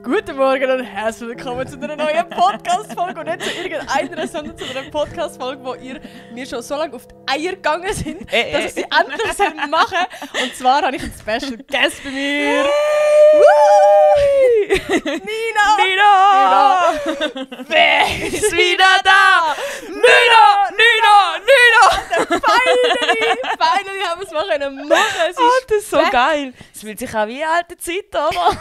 Guten Morgen und herzlich willkommen zu einer neuen Podcast-Folge. Und nicht zu irgendeiner, sondern zu einer Podcast-Folge, wo ihr mir schon so lange auf die Eier gegangen sind, dass ich sie endlich machen soll. Und zwar habe ich einen Special Guest bei mir. Nina! Wer ist wieder da? Nina! Finally haben wir es mal machen. Es ist das ist so geil. Es fühlt sich auch wie alte Zeit, oder?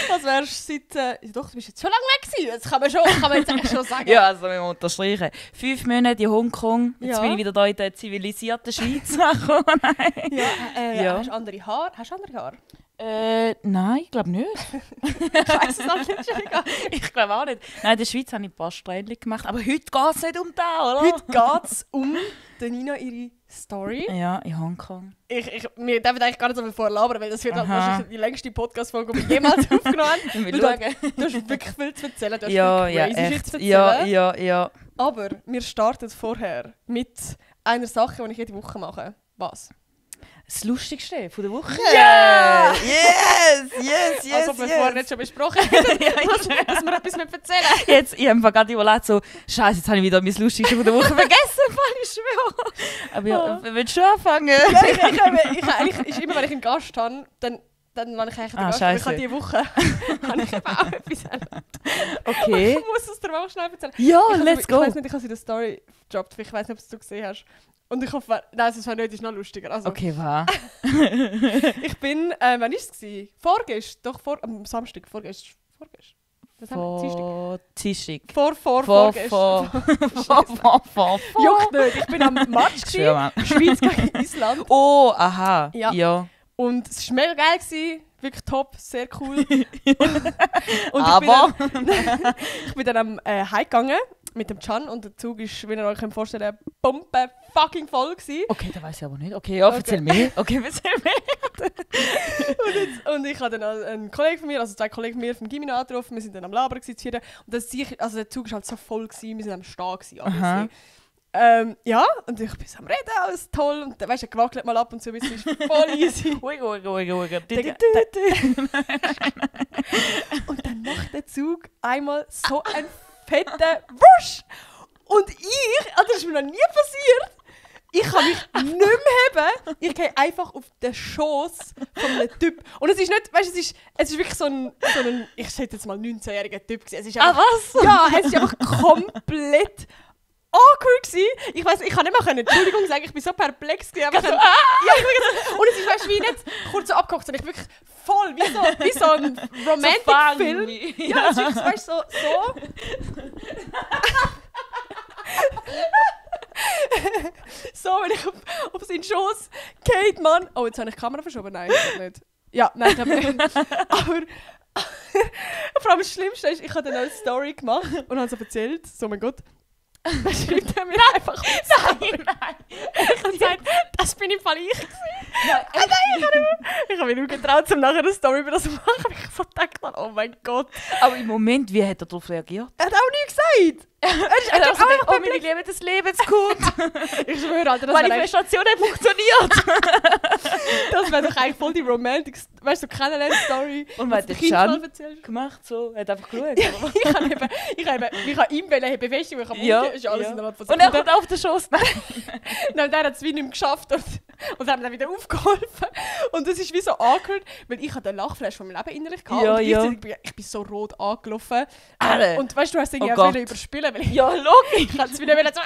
Was wärst du seit... doch, du bist jetzt schon lange weg gewesen. Das kann man jetzt eigentlich schon sagen. Ja, also wir unterstreichen. 5 Monate in Hongkong. Jetzt bin ich wieder hier in der zivilisierten Schweiz. Ja. Hast du andere Haare? Nein, ich glaube nicht. Ich weiss es auch nicht. Ich glaube auch nicht. Nein, in der Schweiz habe ich ein paar Strähnchen gemacht. Aber heute geht es nicht um das, oder? Heute geht es um Nina ihre Story. Ja, in Hongkong. Wir dürfen eigentlich gar nicht so viel vorlabern, weil das wird halt wahrscheinlich die längste Podcast-Folge, die wir jemals aufgenommen haben. Du hast wirklich viel zu erzählen. Du hast crazy Shit zu erzählen. Ja. Aber wir starten vorher mit einer Sache, die ich jede Woche mache. Was? Das Lustigste von der Woche. Ja! Yes! Also wir vorher nicht schon besprochen haben, dass wir etwas erzählen. Jetzt, ich habe mir gerade überlegt, so, Scheiße, jetzt habe ich wieder mein Lustigste von der Woche vergessen, ich schwöre. Aber ja, willst du anfangen? Ja, ich immer, wenn ich einen Gast habe, dann wenn ich eigentlich den Gast habe. Ich habe diese Woche habe ich eben auch etwas erlebt. Okay. Ich muss es dir auch schnell erzählen. Ja, let's go. Ich weiß nicht, ich habe sie in der Story gedroppt, ich weiß nicht, ob du es gesehen hast. Und ich hoffe, nein, es war nicht, ist noch lustiger. Also, okay, was? Ich bin, wann war es? Vorgestern? Doch, am Samstag. Vorgestern. Dienstag. Vorgestern. Juckt nicht, ich bin am Match Schweiz gegen Island. Oh, aha. Ja. Und es war mega geil, wirklich top, sehr cool. Und aber? Ich bin dann am heimgegangen mit dem Can und der Zug ist, wie ihr euch vorstellen könnt, Pumpe fucking voll gewesen. Okay, das weiss ich aber nicht. Okay, ja, erzähl mir. Und ich hatte dann einen Kollegen von mir, also 2 Kollegen von mir vom Gimino angerufen, wir sind dann am Labern gewesen, und der Zug war halt so voll gewesen, wir sind am Stehen gewesen. Ja, und ich bin am Reden, alles toll. Und dann, weißt du, gewackelt mal ab und so, es ist voll easy. Und dann macht der Zug einmal so einen fetten Wusch. Und das ist mir noch nie passiert, ich kann mich nicht mehr heben. Ich gehe einfach auf den Schoss von einem Typ. Und es ist nicht, weißt du, es ist wirklich so ein ich hätte jetzt mal 19-jähriger Typ gewesen. Es ist einfach, was? Ja, es ist einfach komplett awkward gewesen. Ich weiss, ich kann nicht mehr Entschuldigung sagen, ich bin so perplex gewesen. Und es ist, weißt du, wie nicht kurz so abgehockt, sondern ich wirklich voll, wie so ein Romantic-Film. Ja, es ist wirklich, weißt du, so. So, wenn ich auf seinen Schoss geht, Mann. Oh, jetzt habe ich die Kamera verschoben. Nein, ich glaube nicht. Ja, nein, ich glaube nicht. Aber vor allem das Schlimmste ist, ich habe dann eine Story gemacht und habe so erzählt, so mein Gott. Dann schreibt er mir einfach Nein. Ich habe gesagt, das bin im Fall ich. Ich habe mich nur getraut, um nachher eine Story über das zu machen. Ich so gedacht, oh mein Gott. Aber im Moment, wie hat er darauf reagiert? Er hat auch nichts gesagt. Er hat gesagt, oh meine Liebe, das Leben ist gut. Ich schwöre, Alter, das Manifestation hat funktioniert. Das wäre doch eigentlich voll die Romantic, weißt du, Kennenlern-Story. Und was hat der Can gemacht? So, er hat einfach geschaut. Ich habe ihm Befestigung, ich habe ist alles innerhalb von und er kommt auf den Schoss. Nein, der hat es wie nicht mehr geschafft und haben dann wieder aufgeholfen. Und das ist wie so awkward, weil ich den Lachflash von meinem Leben innerlich hatte. Und gleichzeitig ich bin so rot angelaufen. Und weißt du, hast irgendwie auch wieder überspielen. Ja, logisch. Ich hatte es wieder so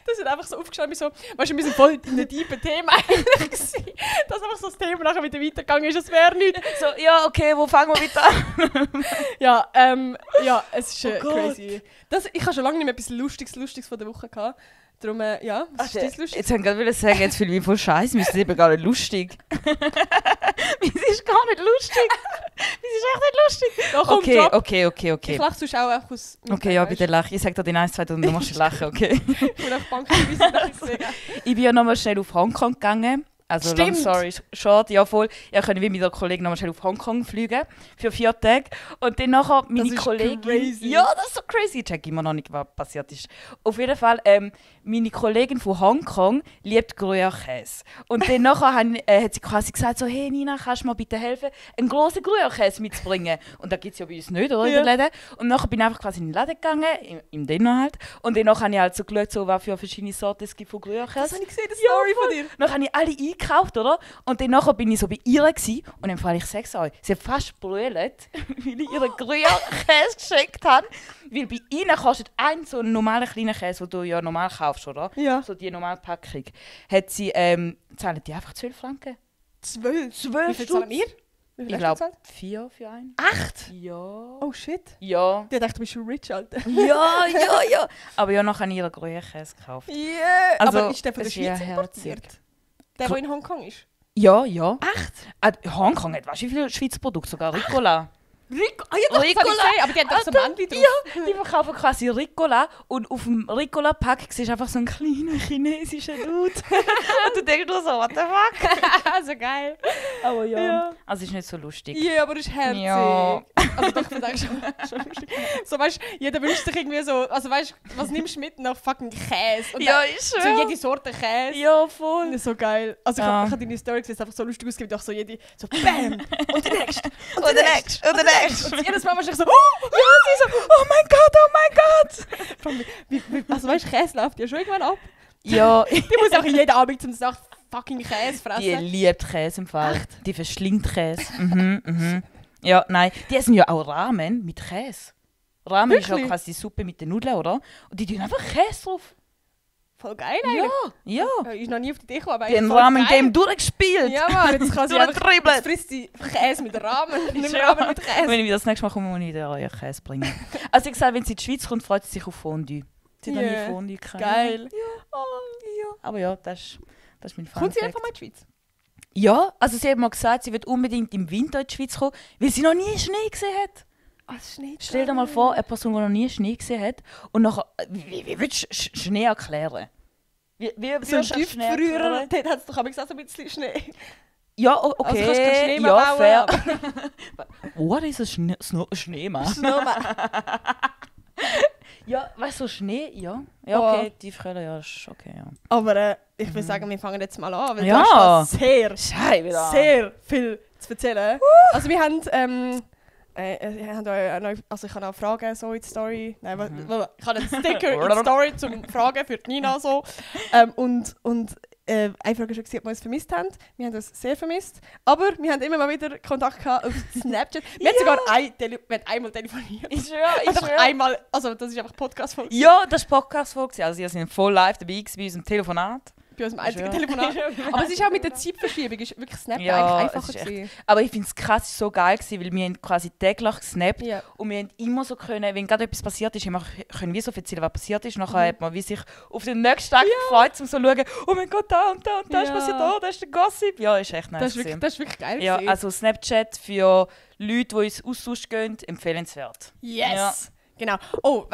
Das ist einfach so aufgestanden, so, weißt du, wir sind voll in einem tiefen Thema eigentlich gewesen. Dass einfach so das Thema nachher wieder weitergegangen ist, es wäre nichts. So, ja, okay, wo fangen wir wieder an? Ja, es ist crazy. Ich habe schon lange nicht mehr etwas Lustiges von der Woche gehabt. Darum, ja, was ist das lustig? Jetzt wollte ich gerade sagen, jetzt fühle ich mich voll scheiße, wir sind eben gar nicht lustig. Es ist gar nicht lustig. Es ist echt nicht lustig. Doch, komm, okay. Ich lache sonst auch einfach aus. Okay, ja, bitte lach. Ich sage dir den 1, 2 und du machst lachen, okay? Ich bin auf Bank, wie sie Ich bin ja nochmal schnell auf Hongkong gegangen. Also Stimmt. long story short, ja voll. Ich konnte wie mit der Kollegin nochmal schnell auf Hongkong fliegen für 4 Tage. Und dann nachher meine ist Kollegin... crazy. Ja, das ist so crazy. Ich check immer noch nicht, was passiert ist. Auf jeden Fall, meine Kollegin von Hongkong liebt Gruyère-Käse. Und dann nachher hat sie quasi gesagt, so, hey Nina, kannst du mir bitte helfen, einen grossen Gruyère-Käse mitzubringen? Und das gibt es ja bei uns nicht, oder? In den Läden. Und nachher bin ich einfach quasi in den Laden gegangen, im Denner halt. Und dann habe ich halt so geschaut, so, was für verschiedene Sorten es gibt von Gruyère-Käse. Das habe ich gesehen, die Story von dir. Dann habe ich alle eingekauft, oder? Und dann nachher bin ich so bei ihr gewesen, und dann frage ich, sag's euch, sie hat fast brüllt, weil ich ihren Gruyère-Käse geschenkt habe. Weil bei ihnen kostet so ein normaler kleiner Käse, den du ja normal kaufst, oder? Ja. So die normale Packung. Hat sie, zahlen die einfach 12 Franken? 12? Wie viel Stutz? zahlen wir? Wie viel Ich hast du glaube gezahlt? 4 für einen. Echt? Ja. Oh shit. Ja. Ich dachte, du bist schon rich, Alter. Ja. Aber ja, noch habe ich ihren Gruyère-Käse gekauft. Yeah. Also, Aber ist der von der es ist ja Schweiz herzig. importiert? Der, der in Hongkong ist? Ja. Echt? Hongkong hat, weißt du, wie viele Schweizer Produkte? Sogar Ricola. Rico? Ah ja, doch, das habe ich Ricola. gesehen, aber die haben doch so Männchen drauf. Ja, die verkaufen quasi Ricola und auf dem Ricola-Pack siehst du einfach so einen kleinen chinesischen Dude. Und du denkst nur so, what the fuck? So geil. Aber ja. Ja. Also ist nicht so lustig. Ja, aber das ist herzig. Ja. Also doch, ich finde eigentlich schon lustig. So, weißt du, jeder wünscht sich irgendwie so, also weißt du, was nimmst du mit nach fucking Käse? Und Ja, dann, ich so schwöre. jede Sorte Käse. Ja, voll. Das ist so geil. Also ich Ja. habe deine Story gesehen, es ist einfach so lustig ausgegeben, doch so jede, so BAM! Und der nächste! Und der nächste. Und der nächste. Und jedes Mal war ich so, Ja, sie so, oh mein Gott. Vor allem, also weißt du, Käse läuft ja schon irgendwann ab. Ja, Die muss auch jeden Abend zum Nacht fucking Käse die fressen. liebt Käse im Fall. Die verschlingt Käse. Ja, nein. Die essen ja auch Ramen mit Käse. Ramen ist ja Wirklich? quasi die Suppe mit den Nudeln, oder? Und die tun einfach Käse drauf. Voll geil eigentlich. Ja. Ich noch nie auf die Idee gekommen, aber Die haben voll Ramen-Game geil. durchgespielt. Ja, Mann, jetzt kann sie einfach, Durchgetribbelt. jetzt frisst sie Käse mit Rahmen, nicht Ja. Rahmen mit Käse. Wenn ich wieder das nächste Mal komme, muss ich wieder euren Käse bringen. Also ich gesagt, wenn sie in die Schweiz kommt, freut sie sich auf Fondue. Sie hat noch Yeah. nie Fondue gehabt. Geil. Aber ja, das ist mein Fun Kommt sie Fact. einfach mal in die Schweiz? Ja, also sie hat mal gesagt, sie wird unbedingt im Winter in die Schweiz kommen, weil sie noch nie Schnee gesehen hat. Ah, das ist nicht Stell dir mal vor, eine Person, die noch nie Schnee gesehen hat und nachher, wie willst du Schnee erklären? Wie So ein würdest du Schnee früher, erklären? dort hat es doch auch so ein bisschen Schnee. Ja, okay, Also kannst du keinen Schneemann ja, bauen, fair. aber- What is a Schneemann? Snowman. Ja, weißt du, so Schnee, ja. Ja, Oh. okay, Tiefkühler, ja, ist okay, ja. Aber ich würde sagen, wir fangen jetzt mal an, weil Ja. du hast da sehr, Scheibe sehr viel zu erzählen. Also wir haben, also ich habe auch Fragen so in die Story. Nein, ich habe einen Sticker in die Story zum Fragen für die Nina so. Und eine Frage war schon, ob wir uns vermisst haben. Wir haben uns sehr vermisst. Aber wir haben immer mal wieder Kontakt gehabt auf Snapchat. Wir haben sogar wir haben einmal telefoniert. Ich schwöre, Einfach einmal, also das ist einfach Podcast-Folge. Ja, das war Podcast-Folge. Also, ihr seid voll live dabei gewesen bei unserem Telefonat. Bei unserem einzigen Ja. Telefonat. Aber es ist auch mit der Zeitverschiebung, ist wirklich Snap Ja, eigentlich es einfacher ist echt- gewesen. Aber ich finde es krass, es war so geil, gewesen, weil wir haben quasi täglich gesnappt. Ja. Und wir haben immer so können, wenn gerade etwas passiert ist, können wir so erzählen, was passiert ist. Nachher hat man wie sich auf den nächsten Tag gefreut, um so zu schauen, oh mein Gott, da und da und da ist Ja. passiert, da ist der Gossip. Ja, ist echt nice. Das ist wirklich geil ja, gewesen. also Snapchat für Leute, die uns Austausch gehen, empfehlenswert. Yes! Ja. Genau. Oh,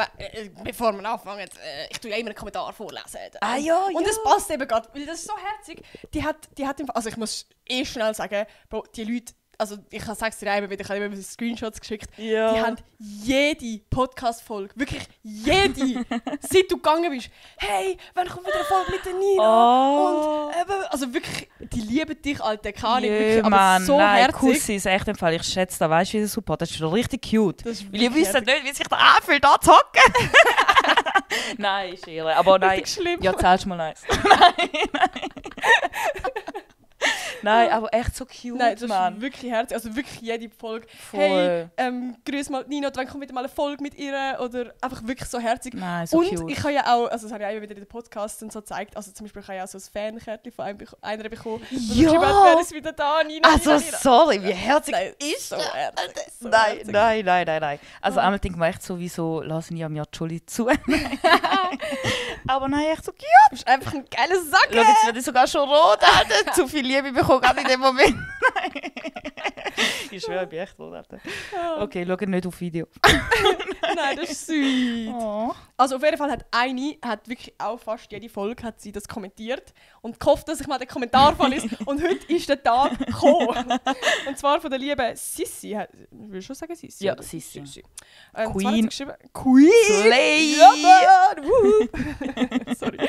bevor wir anfangen, ich tue ja immer einen Kommentar vorlesen. Ah ja, Und ja. es passt eben gerade, weil das ist so herzig. Die hat im Fall, also ich muss schnell sagen, Bro, die Leute, also ich kann es dir immer wieder, ich habe immer Screenshots geschickt, Ja. die haben jede Podcast-Folge, wirklich jede, seit du gegangen bist, hey, wann kommt wieder eine Folge mit der Nina? Oh. Und eben, also wirklich, die lieben dich, Alter, keine Ahnung, Ja, wirklich, aber Mann, so nein, herzig. Kussi ist echt im Fall. Ich schätze das, weißt du, wie der Support. Das ist schon richtig cute. Das ist Weil ihr wirklich wisst herzig. nicht, wie sich da anfühlt, da zu hocken. Nein, ist irre. Aber nein. Richtig schlimm. Ja, zahlst mal eins. Nein, aber echt so cute, Nein, das Mann. ist wirklich herzig. Also wirklich jede Folge. Voll. Hey, grüß mal Nina, wann kommt wieder mal eine Folge mit ihr? Oder einfach wirklich so herzig. Nein, so Und cute. ich habe ja auch, also das habe ich auch immer wieder in den Podcasts und so gezeigt, also zum Beispiel habe ich auch so ein Fankärtchen von einer bekommen. wo Ja! geschrieben hat, wer ist wieder da, Nina, Also, Nina, Nina. sorry, wie herzig Nein, ist so das? herzig, so Nein, herzig. nein. Also einmal denkt man echt so, wieso lassen ja mir Julie zu. Aber nein, echt so cute. Du bist einfach ein geiler Sack. Schau, jetzt werde ich sogar schon rot, Alter. Zu viel Liebe bekommen gerade in dem Moment. Ich schwöre, ich bin echt wohl. Okay, schau nicht auf Video. Nein, das ist süß. Oh. Also auf jeden Fall hat eine, hat wirklich auch fast jede Folge hat sie das kommentiert und gehofft, dass ich mal den Kommentar vorlese. Und heute ist der Tag gekommen. Und zwar von der lieben Sissi. Willst du schon sagen Sissi? Ja, oder? Sissi. Zwar hat Queen. sie geschrieben, Queen! Slay! Ja, Mann! Wuhu! Sorry.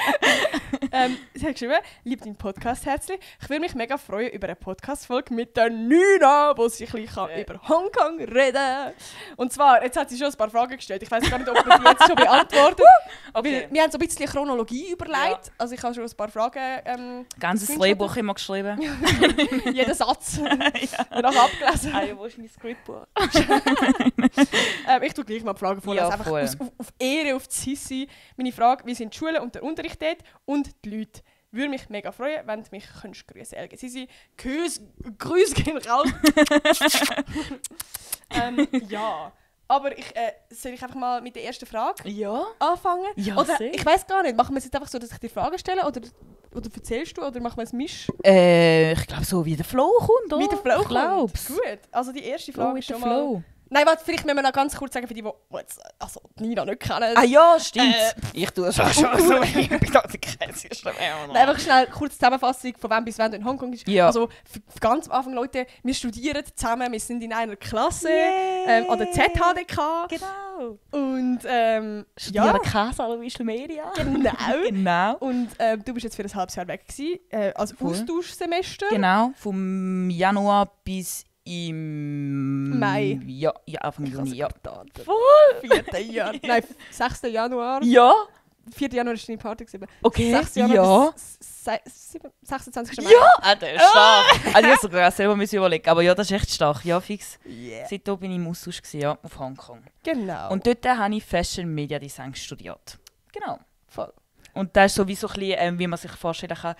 Sie hat geschrieben, liebt den Podcast herzlich. Ich würde mich mega freuen über eine Podcast-Folge mit der Nina, wo sie ein bisschen über Hongkong reden kann. Und zwar, jetzt hat sie schon ein paar Fragen gestellt. Ich weiß gar nicht, ob wir die jetzt schon beantworten. Okay. Wir haben so ein bisschen Chronologie überlegt. Ja. Also ich habe schon ein paar Fragen. Ganzes Drehbuch immer geschrieben. Jeden Satz. Danach abgelesen. Ah, ja, wo ist mein Scriptbuch? Ich tue gleich mal die Fragen vor. Ja, also einfach auf Ehre, auf die Sissi. Meine Frage, wie sind die Schulen und der Unterricht dort und die Leute? Würde mich mega freuen, wenn du mich grüßen könntest. Sissi, Grüße gehen raus. Ja. Aber soll ich einfach mal mit der ersten Frage anfangen? Ja, oder sehr. ich weiß gar nicht, machen wir es jetzt einfach so, dass ich dir Fragen stelle oder erzählst du oder machen wir es Misch? Ich glaube so, wie der Flow kommt, oder? Wie der Flow kommt. Gut, also die erste Frage ist schon mal... Flow. Nein, warte, vielleicht müssen wir noch ganz kurz sagen, für die jetzt, also Nina nicht kennen. Ah ja, stimmt. Ich tue es auch schon so. Ich bin da der Käseste. Nein, einfach schnell kurz Zusammenfassung, von wann bis wann du in Hongkong bist. Ja. Also für ganz am Anfang, Leute, wir studieren zusammen, wir sind in einer Klasse an der ZHDK. Genau. Und Studieren Käse an der Media. Genau. Und du bist jetzt für ein halbes Jahr weg gewesen, als Austauschsemester. Genau, vom Januar bis im Mai. Ja, Anfang Juni. Ja. Voll! 4. Januar. Nein, 6. Januar. Ja. 4. Januar ist deine Party gewesen. Okay, 6. Januar ja. bis 26. Mai. Ja! Der ist stark. Also ich sogar selber überlegen, aber ja, das ist echt stark. Ja, fix. Yeah. Seitdem bin ich im Austausch gewesen, auf Hongkong. Genau. Und dort habe ich Fashion Media Design studiert. Genau. Voll. Und das ist sowieso ein bisschen, wie man sich vorstellen kann,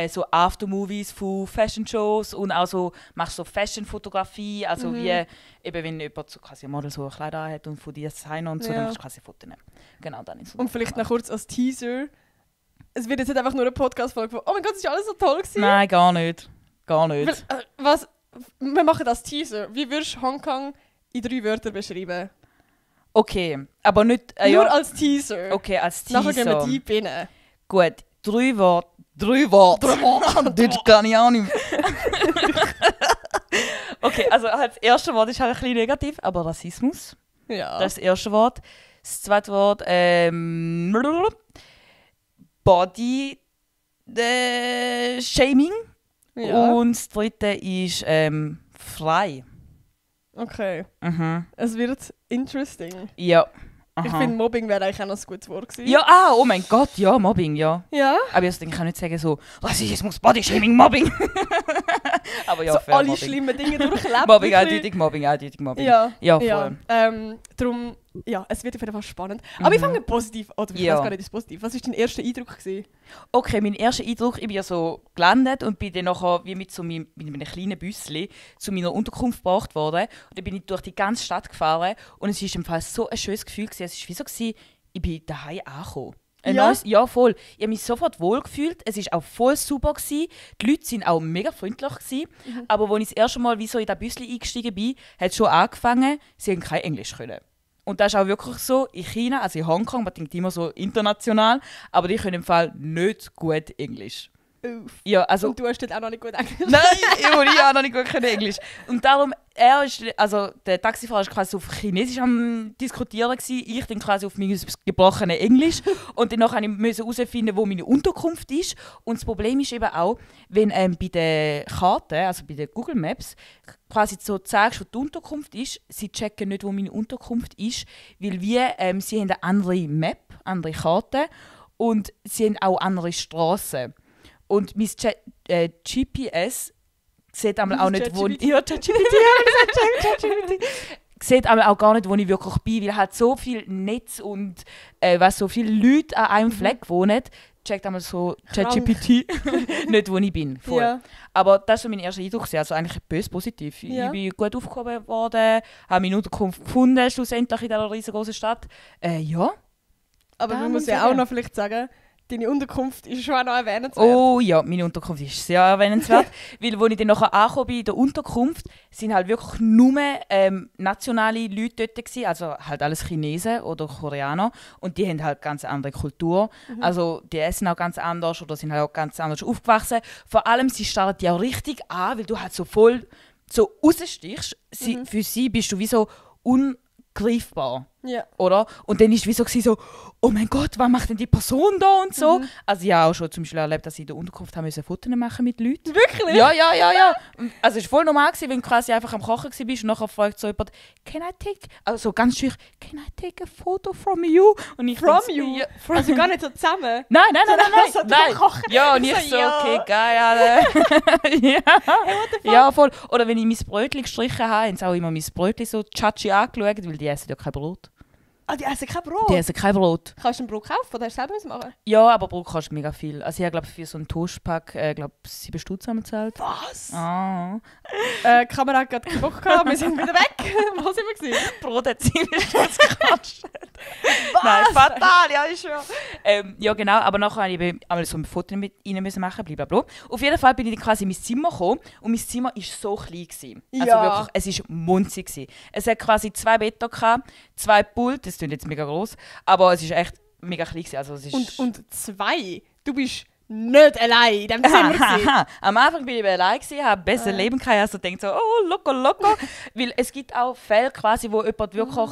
so Aftermovies von Fashion-Shows und auch so, machst so Fashion-Fotografie, also wie eben wenn jemand so quasi ein Model so Kleider hat und von Designer und so, dann machst du quasi Fotos nehmen. Genau, dann ist so. Und vielleicht noch kurz als Teaser. Es wird jetzt nicht einfach nur eine Podcast-Folge von «Oh mein Gott, das ist alles so toll gewesen». Nein, gar nicht. Gar nicht. Was? Wir machen das Teaser. Wie würdest du Hongkong in 3 Wörtern beschreiben? Okay, aber nicht... Nur als Teaser. Okay, als Teaser. Nachher gehen wir deep rein. Gut, 3 Worte. 3 Worte. Deutsch kann ich auch nicht mehr. Okay, also das erste Wort ist halt ein bisschen negativ, aber Rassismus. Ja. Das ist das erste Wort. Das zweite Wort, Body Shaming. Ja. Und das dritte ist frei. Okay. Mhm. Es wird interesting. Ja. Ich Aha. finde, Mobbing wäre eigentlich auch noch ein gutes Wort gewesen. Ja, oh mein Gott, ja, Mobbing, ja. Ja? Aber ich kann nicht sagen so, Rassismus, Bodyshaming, Mobbing. Aber ja, so fair, alle Mobbing. schlimmen Dinge durchlebt. Mobbing, wirklich. eindeutig Mobbing. Ja, Ja, voll. Darum, ja, es wird auf jeden Fall spannend. Aber wir fangen positiv an. Ich weiß gar nicht, das positiv. Was war dein erster Eindruck gewesen? Okay, mein erster Eindruck, ich bin ja so gelandet und bin dann nachher wie mit einem kleinen Büsschen zu meiner Unterkunft gebracht worden. Und dann bin ich durch die ganze Stadt gefahren und es war im Fall so ein schönes Gefühl gewesen. Es war wie so, ich bin daheim angekommen. Ja, voll. Ich habe mich sofort wohl gefühlt. Es war auch voll super gewesen. Die Leute waren auch mega freundlich gewesen. Aber als ich das erste Mal wie so in das Büsschen eingestiegen bin, hat es schon angefangen, sie haben kein Englisch können. Und das ist auch wirklich so, in China, also in Hongkong, man denkt immer so international, aber die können im Fall nicht gut Englisch. Uff. Ja, also, Und du hast dort auch noch nicht gut Englisch. nein, ich auch noch nicht gut Englisch. Und darum, der Taxifahrer war quasi auf Chinesisch am Diskutieren gewesen, ich dann quasi auf mein gebrochenes Englisch. Und dann musste ich herausfinden, wo meine Unterkunft ist. Und das Problem ist eben auch, wenn bei der Karte, also bei den Google Maps, quasi so sagst, wo die Unterkunft ist, sie checken nicht, wo meine Unterkunft ist, weil sie haben eine andere Map, andere Karte und sie haben auch andere Straßen. Und mein GPS sieht einmal auch nicht, wo ich... Ja, sieht einmal auch gar nicht, wo ich wirklich bin, weil halt so viel Netz und so viele Leute an einem Fleck wohnen, checkt einmal so ChatGPT nicht, wo ich bin. Voll. Ja. Aber das war mein erster Eindruck, also eigentlich böse positiv. Ja. Ich bin gut aufgehoben worden, habe meine Unterkunft gefunden, schlussendlich in dieser riesengroßen Stadt. Ja. Aber Da man muss muss ich ja auch sagen. noch vielleicht sagen, deine Unterkunft ist schon auch noch erwähnenswert. Oh ja, meine Unterkunft ist sehr erwähnenswert. Weil, als ich dann nachher angekommen bin in der Unterkunft, sind halt wirklich nur nationale Leute dort gewesen, also halt alles Chinesen oder Koreaner. Und die haben halt ganz andere Kultur. Also die essen auch ganz anders oder sind halt auch ganz anders aufgewachsen. Vor allem, sie starren dich auch richtig an, weil du halt so voll so rausstichst. Für sie bist du wie so ungreifbar. Ja. Oder? Und dann war es wie so, oh mein Gott, was macht denn die Person da und so. Also ich habe auch schon zum Beispiel erlebt, dass ich in der Unterkunft Fotos machen mit Leuten. Wirklich? Ja. Also es war voll normal, wenn du quasi einfach am Kochen warst und nachher fragt so jemand, can I take, also so ganz schüch, can I take a photo from you? Und ich From so, you? Ja, Also gar nicht so zusammen? Nein. So, du Nein. kochen. Ja, und ich so, okay, geil, Alter. Ja, voll. Oder wenn ich mein Brötchen gestrichen habe, haben sie auch immer mein Brötchen so tschatschi angeschaut, weil die essen ja kein Brot. Ah, die essen kein Brot? Die essen kein Brot. Kannst du ein Brot kaufen oder hast du selber machen? Ja, aber Brot kostet mega viel. Also ich habe, glaube für so einen Toastpack 7 Stutz gezahlt. Was? Ah. Die Kamera hat gerade keinen Bock gehabt, wir sind wieder weg. Wo sind wir gewesen? Brot hat 7 Stutz gekostet. Nein, fatal, ja, ist schon. Ja, genau, aber nachher musste ich einmal so ein Foto mit ihnen machen, blablabla. Auf jeden Fall bin ich dann quasi in mein Zimmer gekommen und mein Zimmer war so klein gewesen. Also Ja. wirklich, es war munzig gewesen. Es hat quasi 2 Betten gehabt, 2 Pult, das klingt jetzt mega groß, aber es war echt mega klein gewesen. Also es ist Und 2? Du bist nicht allein in diesem Zimmer gewesen. Am Anfang bin ich allein gewesen, habe besser Leben gehabt, also denkt so, oh, locker. Weil es gibt auch Fälle quasi, wo jemand wirklich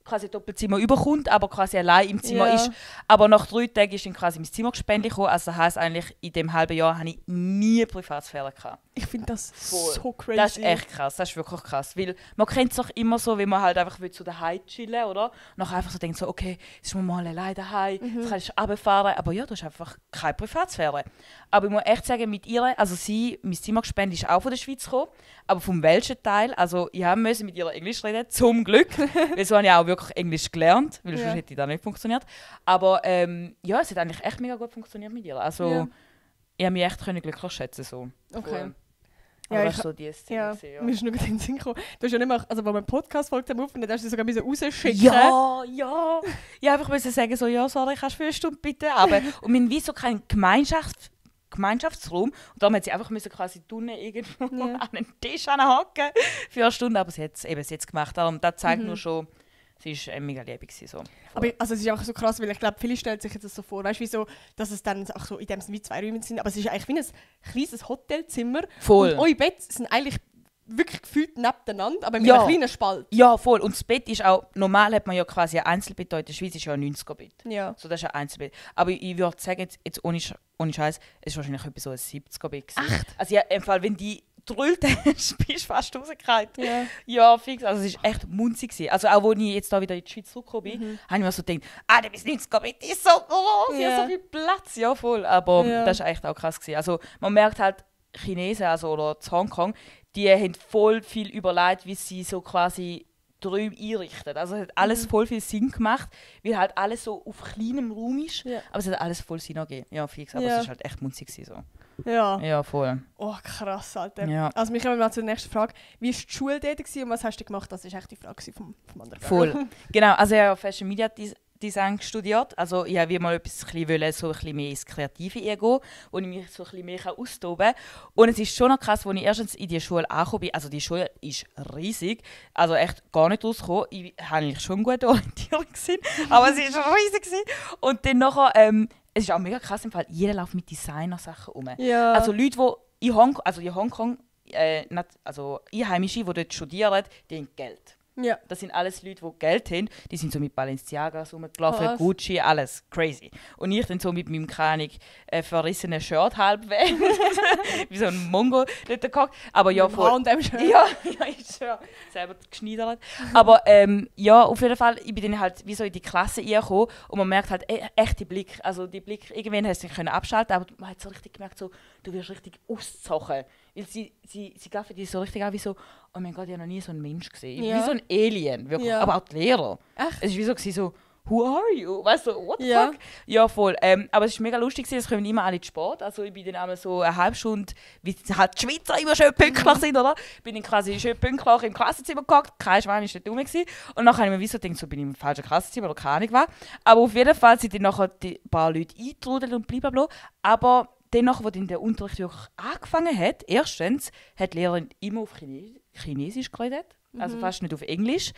quasi Doppelzimmer überkommt, aber quasi allein im Zimmer Ja. ist. Aber nach 3 Tagen ist dann quasi mein Zimmer gespendet gekommen. Also das heisst eigentlich, in dem halben Jahr habe ich nie Privatsphäre gehabt. Ich finde das Voll. so crazy. Das ist echt krass, das ist wirklich krass. Weil man kennt es doch immer so, wenn man halt einfach zu daheim chillen oder? Und nachher einfach so denkt so, okay, jetzt ist man mal allein daheim, jetzt kannst du runterfahren. Aber ja, du hast einfach keine Privatsphäre. Aber ich muss echt sagen, mit ihr, also sie, mein Zimmer gespendet ist auch von der Schweiz gekommen, aber vom welchen Teil, also ich musste mit ihr Englisch reden, zum Glück. Weil so habe ich auch wirklich Englisch gelernt, weil sonst hätte das nicht funktioniert. Aber ja, es hat eigentlich echt mega gut funktioniert mit ihr. Also ich habe mich echt glücklich schätzen so. Okay. Cool. Ja, Aber ich- das war so die Szene. Ja, gewesen, mir ist nur gerade in den Sinn gekommen. Du hast ja nicht mehr, also als wir einen Podcast-Folge aufnehmen, hast du sogar rausschicken. Ja. Ich einfach müssen sagen, so, ja, sorry, kannst du für eine Stunde bitte. Aber, und wir haben wie so keinen Gemeinschaftsraum. Und darum hat sie einfach müssen quasi drinnen irgendwo an den Tisch hocken für eine Stunde. Aber sie hat es jetzt gemacht. Darum, das zeigt nur schon, sie war mega lieb. So. Aber also es ist einfach so krass, weil ich glaube, viele stellen sich jetzt das so vor, weißt du, wie so, dass es dann auch so in dem Sinne wie 2 Räume sind, aber es ist eigentlich wie ein kleines Hotelzimmer. Voll. Und eure Bett sind eigentlich wirklich gefühlt nebeneinander, aber mit Ja. einem kleinen Spalt. Ja, voll. Und das Bett ist auch, normal hat man ja quasi ein Einzelbett, in der Schweiz ist ja ein 90er-Bett. Ja. So, das ist ein Einzelbett. Aber ich würde sagen, jetzt ohne Scheiß, es ist wahrscheinlich etwa so ein 70er-Bett. Echt? Also ja, im Fall, wenn die drüllt hast, bist du fast rausgefallen. Ja. Ja, fix. Also es war echt munzig gewesen. Also auch, als ich jetzt da wieder in die Schweiz zurückgekommen bin, habe ich mir so gedacht, der bis 90er-Bett ist so groß, ja. Ja. So viel Platz. Ja, voll. Aber Ja. das war echt auch krass gewesen. Also man merkt halt, Chinesen also, oder zu Hongkong, die haben voll viel überlegt, wie sie so quasi die Räume einrichten. Also es hat alles voll viel Sinn gemacht, weil halt alles so auf kleinem Raum ist, Ja. aber es hat alles voll Sinn gegeben. Ja, fix, aber Ja. es war halt echt munzig gewesen, Ja. so. Ja, voll. Oh, krass, Alter. Ja. Also wir kommen mal zur nächsten Frage. Wie war die Schule dort gewesen und was hast du gemacht? Das war echt die Frage vom anderen. Voll. Genau, also ich habe Fashion Media Design studiert. Also ich wollte mal etwas so ein bisschen mehr ins Kreative gehen, wo ich mich so ein bisschen mehr austoben kann. Und es ist schon noch krass, als ich erstens in die Schule angekommen bin. Also die Schule ist riesig, also echt gar nicht rausgekommen. Ich hatte eigentlich schon eine gute Orientierung, aber es war riesig gewesen. Und dann nachher, es ist auch mega krass im Fall, jeder läuft mit Designer-Sachen rum. Ja. Also Leute, die in Hongkong, also Einheimische, die dort studieren, die haben Geld. Ja. Das sind alles Leute, die Geld haben. Die sind so mit Balenciagas rumgelaufen, Krass. Gucci, alles crazy. Und ich dann so mit meinem, keine Ahnung, verrissenen Shirt halb weg. Wie so ein Mongo dort gehockt. Aber ja, voll. Und schon. Ja, ist ja selber geschneidert. Aber ja, auf jeden Fall, ich bin dann halt wie so in die Klasse reingekommen und man merkt halt echt den Blick. Also die Blick, irgendwann hast du dich abschalten, aber man hat so richtig gemerkt, so, du wirst richtig ausgezogen. Weil sie gaffen dich so richtig an wie so, oh mein Gott, ich habe noch nie so einen Mensch gesehen. Ja. Wie so ein Alien, wirklich. Ja. Aber auch die Lehrer. Echt? Es war wie so, who are you? Weißt du, what the fuck? Ja, voll. Aber es war mega lustig, es kommen immer alle zu spät. Also ich bin dann einmal so eine halbe Stunde, wie halt die Schweizer immer schön pünktlich sind, oder? Bin dann quasi schön pünktlich im Klassenzimmer gehockt, kein Schwein war nicht rum gewesen. Und dann habe ich mir wie so gedacht, so bin ich im falschen Klassenzimmer oder keine Ahnung was. Aber auf jeden Fall sind dann nachher ein paar Leute eingetrudelt und blablabla. Aber dann, als dann der Unterricht wirklich angefangen hat, erstens hat die Lehrerin immer auf Chinesisch geredet. Also fast nicht auf Englisch.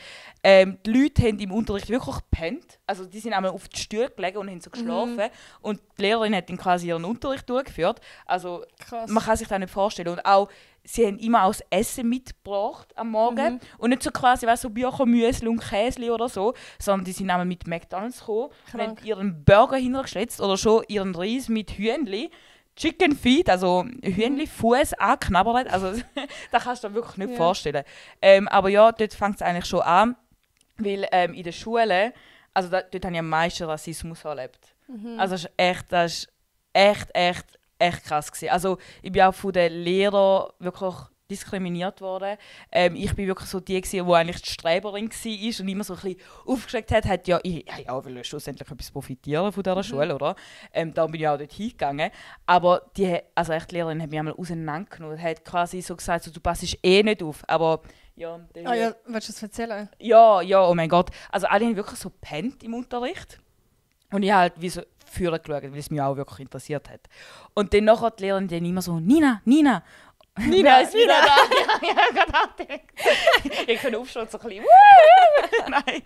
Die Leute haben im Unterricht wirklich gepennt. Also die sind einmal auf die Stühle gelegen und haben so geschlafen. Und die Lehrerin hat dann quasi ihren Unterricht durchgeführt. Also Krass. man kann sich das nicht vorstellen. Und auch, sie haben immer auch das Essen mitgebracht am Morgen. Und nicht so quasi, weißt, so Bücher, Müsli und Käse oder so, sondern die sind einmal mit McDonalds gekommen, haben ihren Burger hintergeschätzt oder schon ihren Reis mit Hühnli. Chicken Feet, also Hühnli-Fuß angeknabbert. Also, das kannst du dir wirklich nicht vorstellen. Aber ja, dort fängt es eigentlich schon an, weil in der Schule, also dort habe ich am meisten Rassismus erlebt. Also das ist echt krass gewesen. Also ich bin auch von den Lehrern wirklich diskriminiert worden. Ich bin wirklich so die, die eigentlich die Streberin war und immer so ein bisschen aufgeschreckt hat, ja, ich will schlussendlich etwas profitieren von dieser Schule, oder? Da bin ich auch dort hingegangen. Aber die Lehrerin hat mich einmal auseinandergenommen und hat quasi so gesagt, so, du passst eh nicht auf. Aber ja... willst du das erzählen? Ja, oh mein Gott. Also alle haben wirklich so gepennt im Unterricht. Und ich habe halt wie so vorne geschaut, weil es mich auch wirklich interessiert hat. Und dann nachher die Lehrerin dann immer so, Nina ist wieder da. Ja, gerade ich kann aufstehen und so ein bisschen Nein.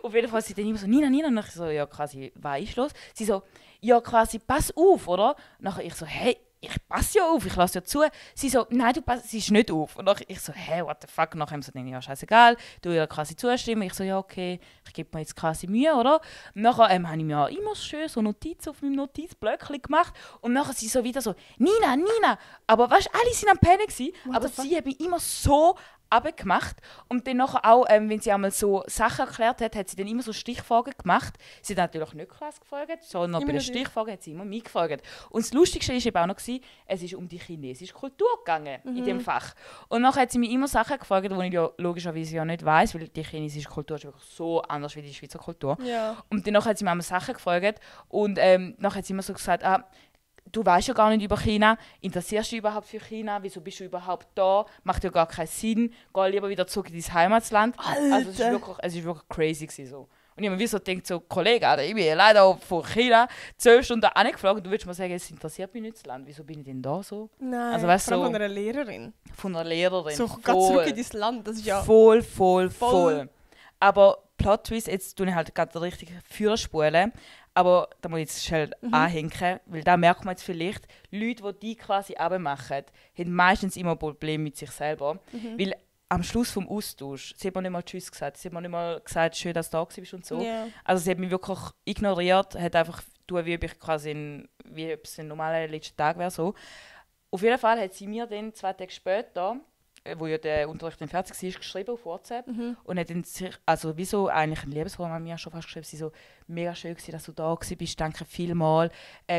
Auf jeden Fall sind dann immer so, Nina. Und ich so, ja quasi, was ist los? Sie so, ja quasi, pass auf, oder? Und nachher ich so, hey, ich passe ja auf, ich lasse ja zu. Sie so, nein, du passest nicht auf. Und ich so, hey, what the fuck? Und nachher haben sie dann, ja, scheißegal, du ja quasi zustimmen. Ich so, ja, okay, ich gebe mir jetzt quasi Mühe, oder? Und nachher habe ich mir immer schön so Notizen auf meinem Notizblöckchen gemacht. Und nachher sie so wieder so, Nina. Aber weißt du, alle sind am Pennen gewesen, aber sie haben mich immer so abgemacht. Und dann nachher auch, wenn sie einmal so Sachen erklärt hat sie dann immer so Stichfragen gemacht. Sie hat natürlich nicht Klasse gefragt, sondern bei den Stichfragen hat sie immer mich gefragt. Und das Lustigste war eben auch noch, es ist um die chinesische Kultur gegangen in dem Fach. Und nachher hat sie mich immer Sachen gefragt, die ich ja logischerweise ja nicht weiss, weil die chinesische Kultur ist wirklich so anders wie die Schweizer Kultur. Ja. Und dann hat sie mir einmal Sachen gefragt und nachher hat sie immer so gesagt, du weißt ja gar nicht über China, interessierst du dich überhaupt für China, wieso bist du überhaupt da, macht ja gar keinen Sinn, geh lieber wieder zurück in dein Heimatland. Alter. Also es ist wirklich crazy gewesen, so. Und ich habe mir so gedacht, so, Kollege, Alter, ich bin leider von China 12 Stunden angeflogen und du würdest mir sagen, es interessiert mich nicht das Land, wieso bin ich denn da so? Nein, also, weißt, vor allem so, von einer Lehrerin. Von einer Lehrerin, so, geh zurück in dein Land, das ist ja... Voll. Aber Plot Twist, jetzt tue ich halt gerade richtig Führerspulen. Aber da muss ich jetzt schnell anhängen, weil da merkt man jetzt vielleicht, Leute, die quasi abmachen, haben meistens immer Probleme mit sich selber. Weil am Schluss vom Austausch, sie hat mir nicht mal Tschüss gesagt, sie hat mir nicht mal gesagt, schön, dass du da bist und so. Yeah. Also sie hat mich wirklich ignoriert, hat einfach getan, wie ob ich quasi wie ob es ein normaler letzter Tag wäre. So. Auf jeden Fall hat sie mir dann 2 Tage später, wo ja der Unterricht dann fertig war, geschrieben auf WhatsApp und hat dann sich, also wieso eigentlich ein Liebesroman an mir schon fast geschrieben, sie so, mega schön gewesen, dass du da bist, danke vielmals.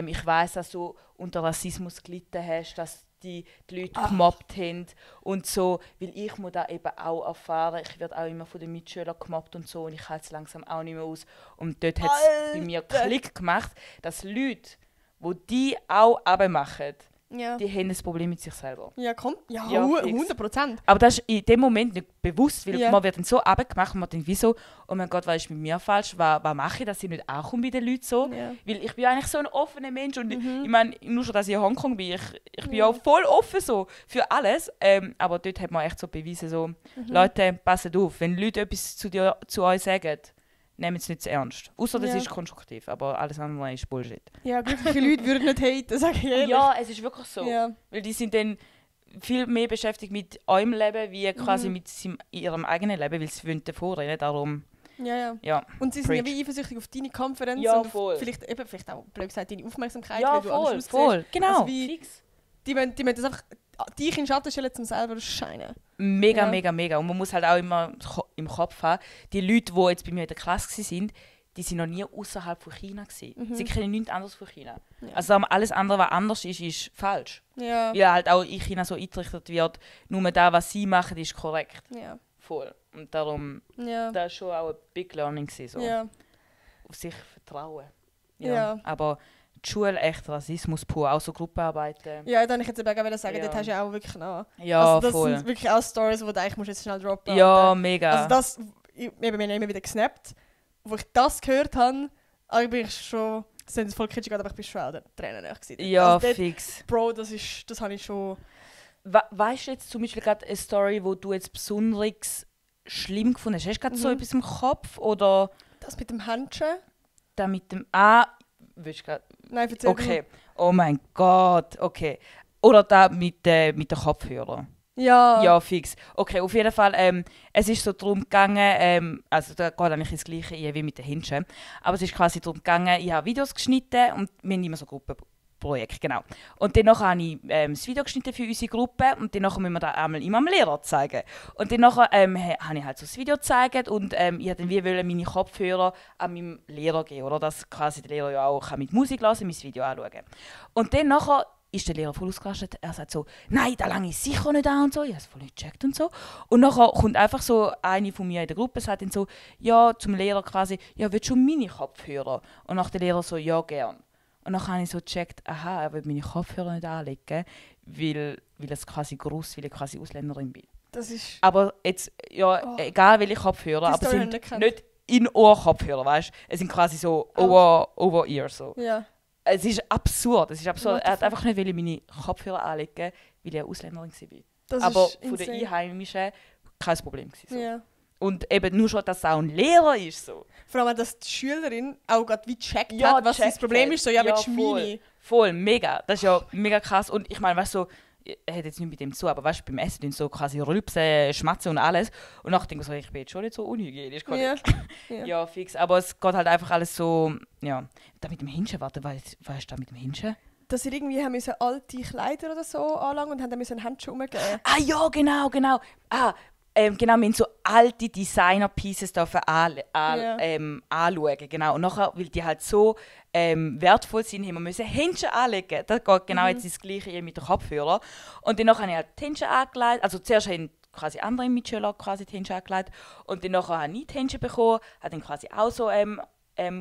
Ich weiss, dass du unter Rassismus gelitten hast, dass die Leute gemobbt haben und so, weil ich muss da eben auch erfahren, ich werde auch immer von den Mitschülern gemobbt und so und ich halte es langsam auch nicht mehr aus. Und dort hat es bei mir Klick gemacht, dass Leute, die auch abmachen, die haben ein Problem mit sich selber. Ja, kommt. Ja, 100%. Aber das ist in dem Moment nicht bewusst, weil man wird dann so abgemacht und man denkt, wieso, oh mein Gott, was ist mit mir falsch, was mache ich, dass ich nicht ankomme bei den Leuten so. Ja. Weil ich bin eigentlich so ein offener Mensch und ich meine, nur schon, dass ich in Hongkong bin, ich bin auch voll offen so für alles. Aber dort hat man echt so bewiesen, so, Leute, passt auf, wenn Leute etwas zu euch sagen, nehmt es nicht zu ernst. Außer das ist konstruktiv, aber alles andere ist Bullshit. Ja, glückliche Leute würden nicht haten, sage ich ehrlich. Ja, es ist wirklich so. Ja. Weil die sind dann viel mehr beschäftigt mit eurem Leben, wie quasi mit ihrem eigenen Leben, weil sie wollen davor reden, darum... Ja. Und sie sind ja wie eifersüchtig auf deine Konferenz und auf vielleicht auch, blöd gesagt, deine Aufmerksamkeit, ja, weil du anders voll. Genau. Also wie, die wollen das einfach dich in den Schatten stellen, um selber zu scheinen. Mega. Und man muss halt auch immer im Kopf haben, die Leute, die jetzt bei mir in der Klasse waren, die sind noch nie außerhalb von China gewesen. Sie kennen nichts anderes von China. Ja. Also alles andere, was anders ist falsch. Ja. Weil halt auch in China so eingerichtet wird, nur das, was sie machen, ist korrekt. Ja. Voll. Und darum, das war schon auch ein Big Learning. So. Ja. auf sich vertrauen. Ja. Aber die Schule echt Rassismus pur, auch so Gruppenarbeiten. Ja, dann ich jetzt eben sagen, Ja. dort hast du ja auch wirklich noch... Ja, also das voll. sind wirklich auch Stories, die du eigentlich musst jetzt schnell droppen. Ja, Alter. mega. Also das, wir haben immer wieder gesnappt. Wo ich das gehört habe, also bin ich schon... Das sind voll kitschig, aber ich bin schon auch der Tränen gewesen. Ja, also dort, fix. Bro, das habe ich schon... Weißt du jetzt zum Beispiel gerade eine Story, wo du jetzt besonders schlimm gefunden hast? Hast du gerade so etwas im Kopf oder Das mit dem Händchen? da mit dem willst du gerade? Nein, erzähl Okay. Oh mein Gott, okay. Oder da mit den Kopfhörern. du. Ja. Ja, fix. Okay, auf jeden Fall, es ist so darum gegangen, also da geht eigentlich das Gleiche wie mit den Händchen, aber es ist quasi darum gegangen, ich habe Videos geschnitten und wir haben immer so Gruppenprojekte, genau. Und dann habe ich das Video geschnitten für unsere Gruppe und dann müssen wir das einmal immer dem Lehrer zeigen. Und dann habe ich halt so das Video gezeigt und ich wollte dann meine Kopfhörer an meinem Lehrer geben, oder dass quasi der Lehrer ja auch mit Musik hören mein Video anschauen kann. Und dann ist der Lehrer voll ausgerastet. Er sagt so, nein, da lange ich sicher nicht an und so. Ich habe es voll nicht gecheckt und so. Und nachher kommt einfach so eine von mir in der Gruppe, sagt dann so, ja, zum Lehrer quasi, ja, willst du meine Kopfhörer? Und nach der Lehrer so, ja, gern. Und dann habe ich so gecheckt, aha, er will meine Kopfhörer nicht anlegen, weil es quasi gross, weil ich quasi Ausländerin bin. Das ist... Aber jetzt, ja, egal welche Kopfhörer, Die aber Story sind habe ich nicht nicht In-Ohr-Kopfhörer, weißt du? Es sind quasi so Over-Ear so. Ja. Es ist absurd. What Er the hat einfach nicht meine Kopfhörer anlegen, weil ich eine Ausländerin war. Das Aber ist von den insane. Einheimischen kein Problem. So. Ja. Und eben nur schon, dass es auch ein Lehrer ist. So. Vor allem, dass die Schülerin auch gerade wie gecheckt Ja, hat, was das gecheckt Problem hat. ist. So, ja, Ja, willst du voll. meine? Voll, mega. Das ist ja mega krass. Und ich meine, weißt du, so, er hat jetzt nicht mit dem zu, aber weißt du, beim Essen so quasi rülpsen, schmatzen und alles. Und nachher denke ich so, ich bin jetzt schon nicht so unhygienisch. Ja. Ja. Ja. Fix. Aber es geht halt einfach alles so, ja. Da mit dem Händchen, warte, weißt du da mit dem Händchen? Dass sie irgendwie haben müssen alte Kleider oder so anlangen und haben dann müssen ein Händchen umgeben. Ah ja, genau. Genau, wir haben so alte Designer-Pieces anschauen. Genau. Und nachher, weil die halt so wertvoll sind, haben wir müssen Händchen anlegen. Das geht genau jetzt das Gleiche wie mit den Kopfhörern. Und dann habe ich halt die Händchen angelegt. Also zuerst haben quasi andere Mitschüler quasi die Händchen angelegt. Und dann habe ich die Händchen bekommen, habe dann quasi auch so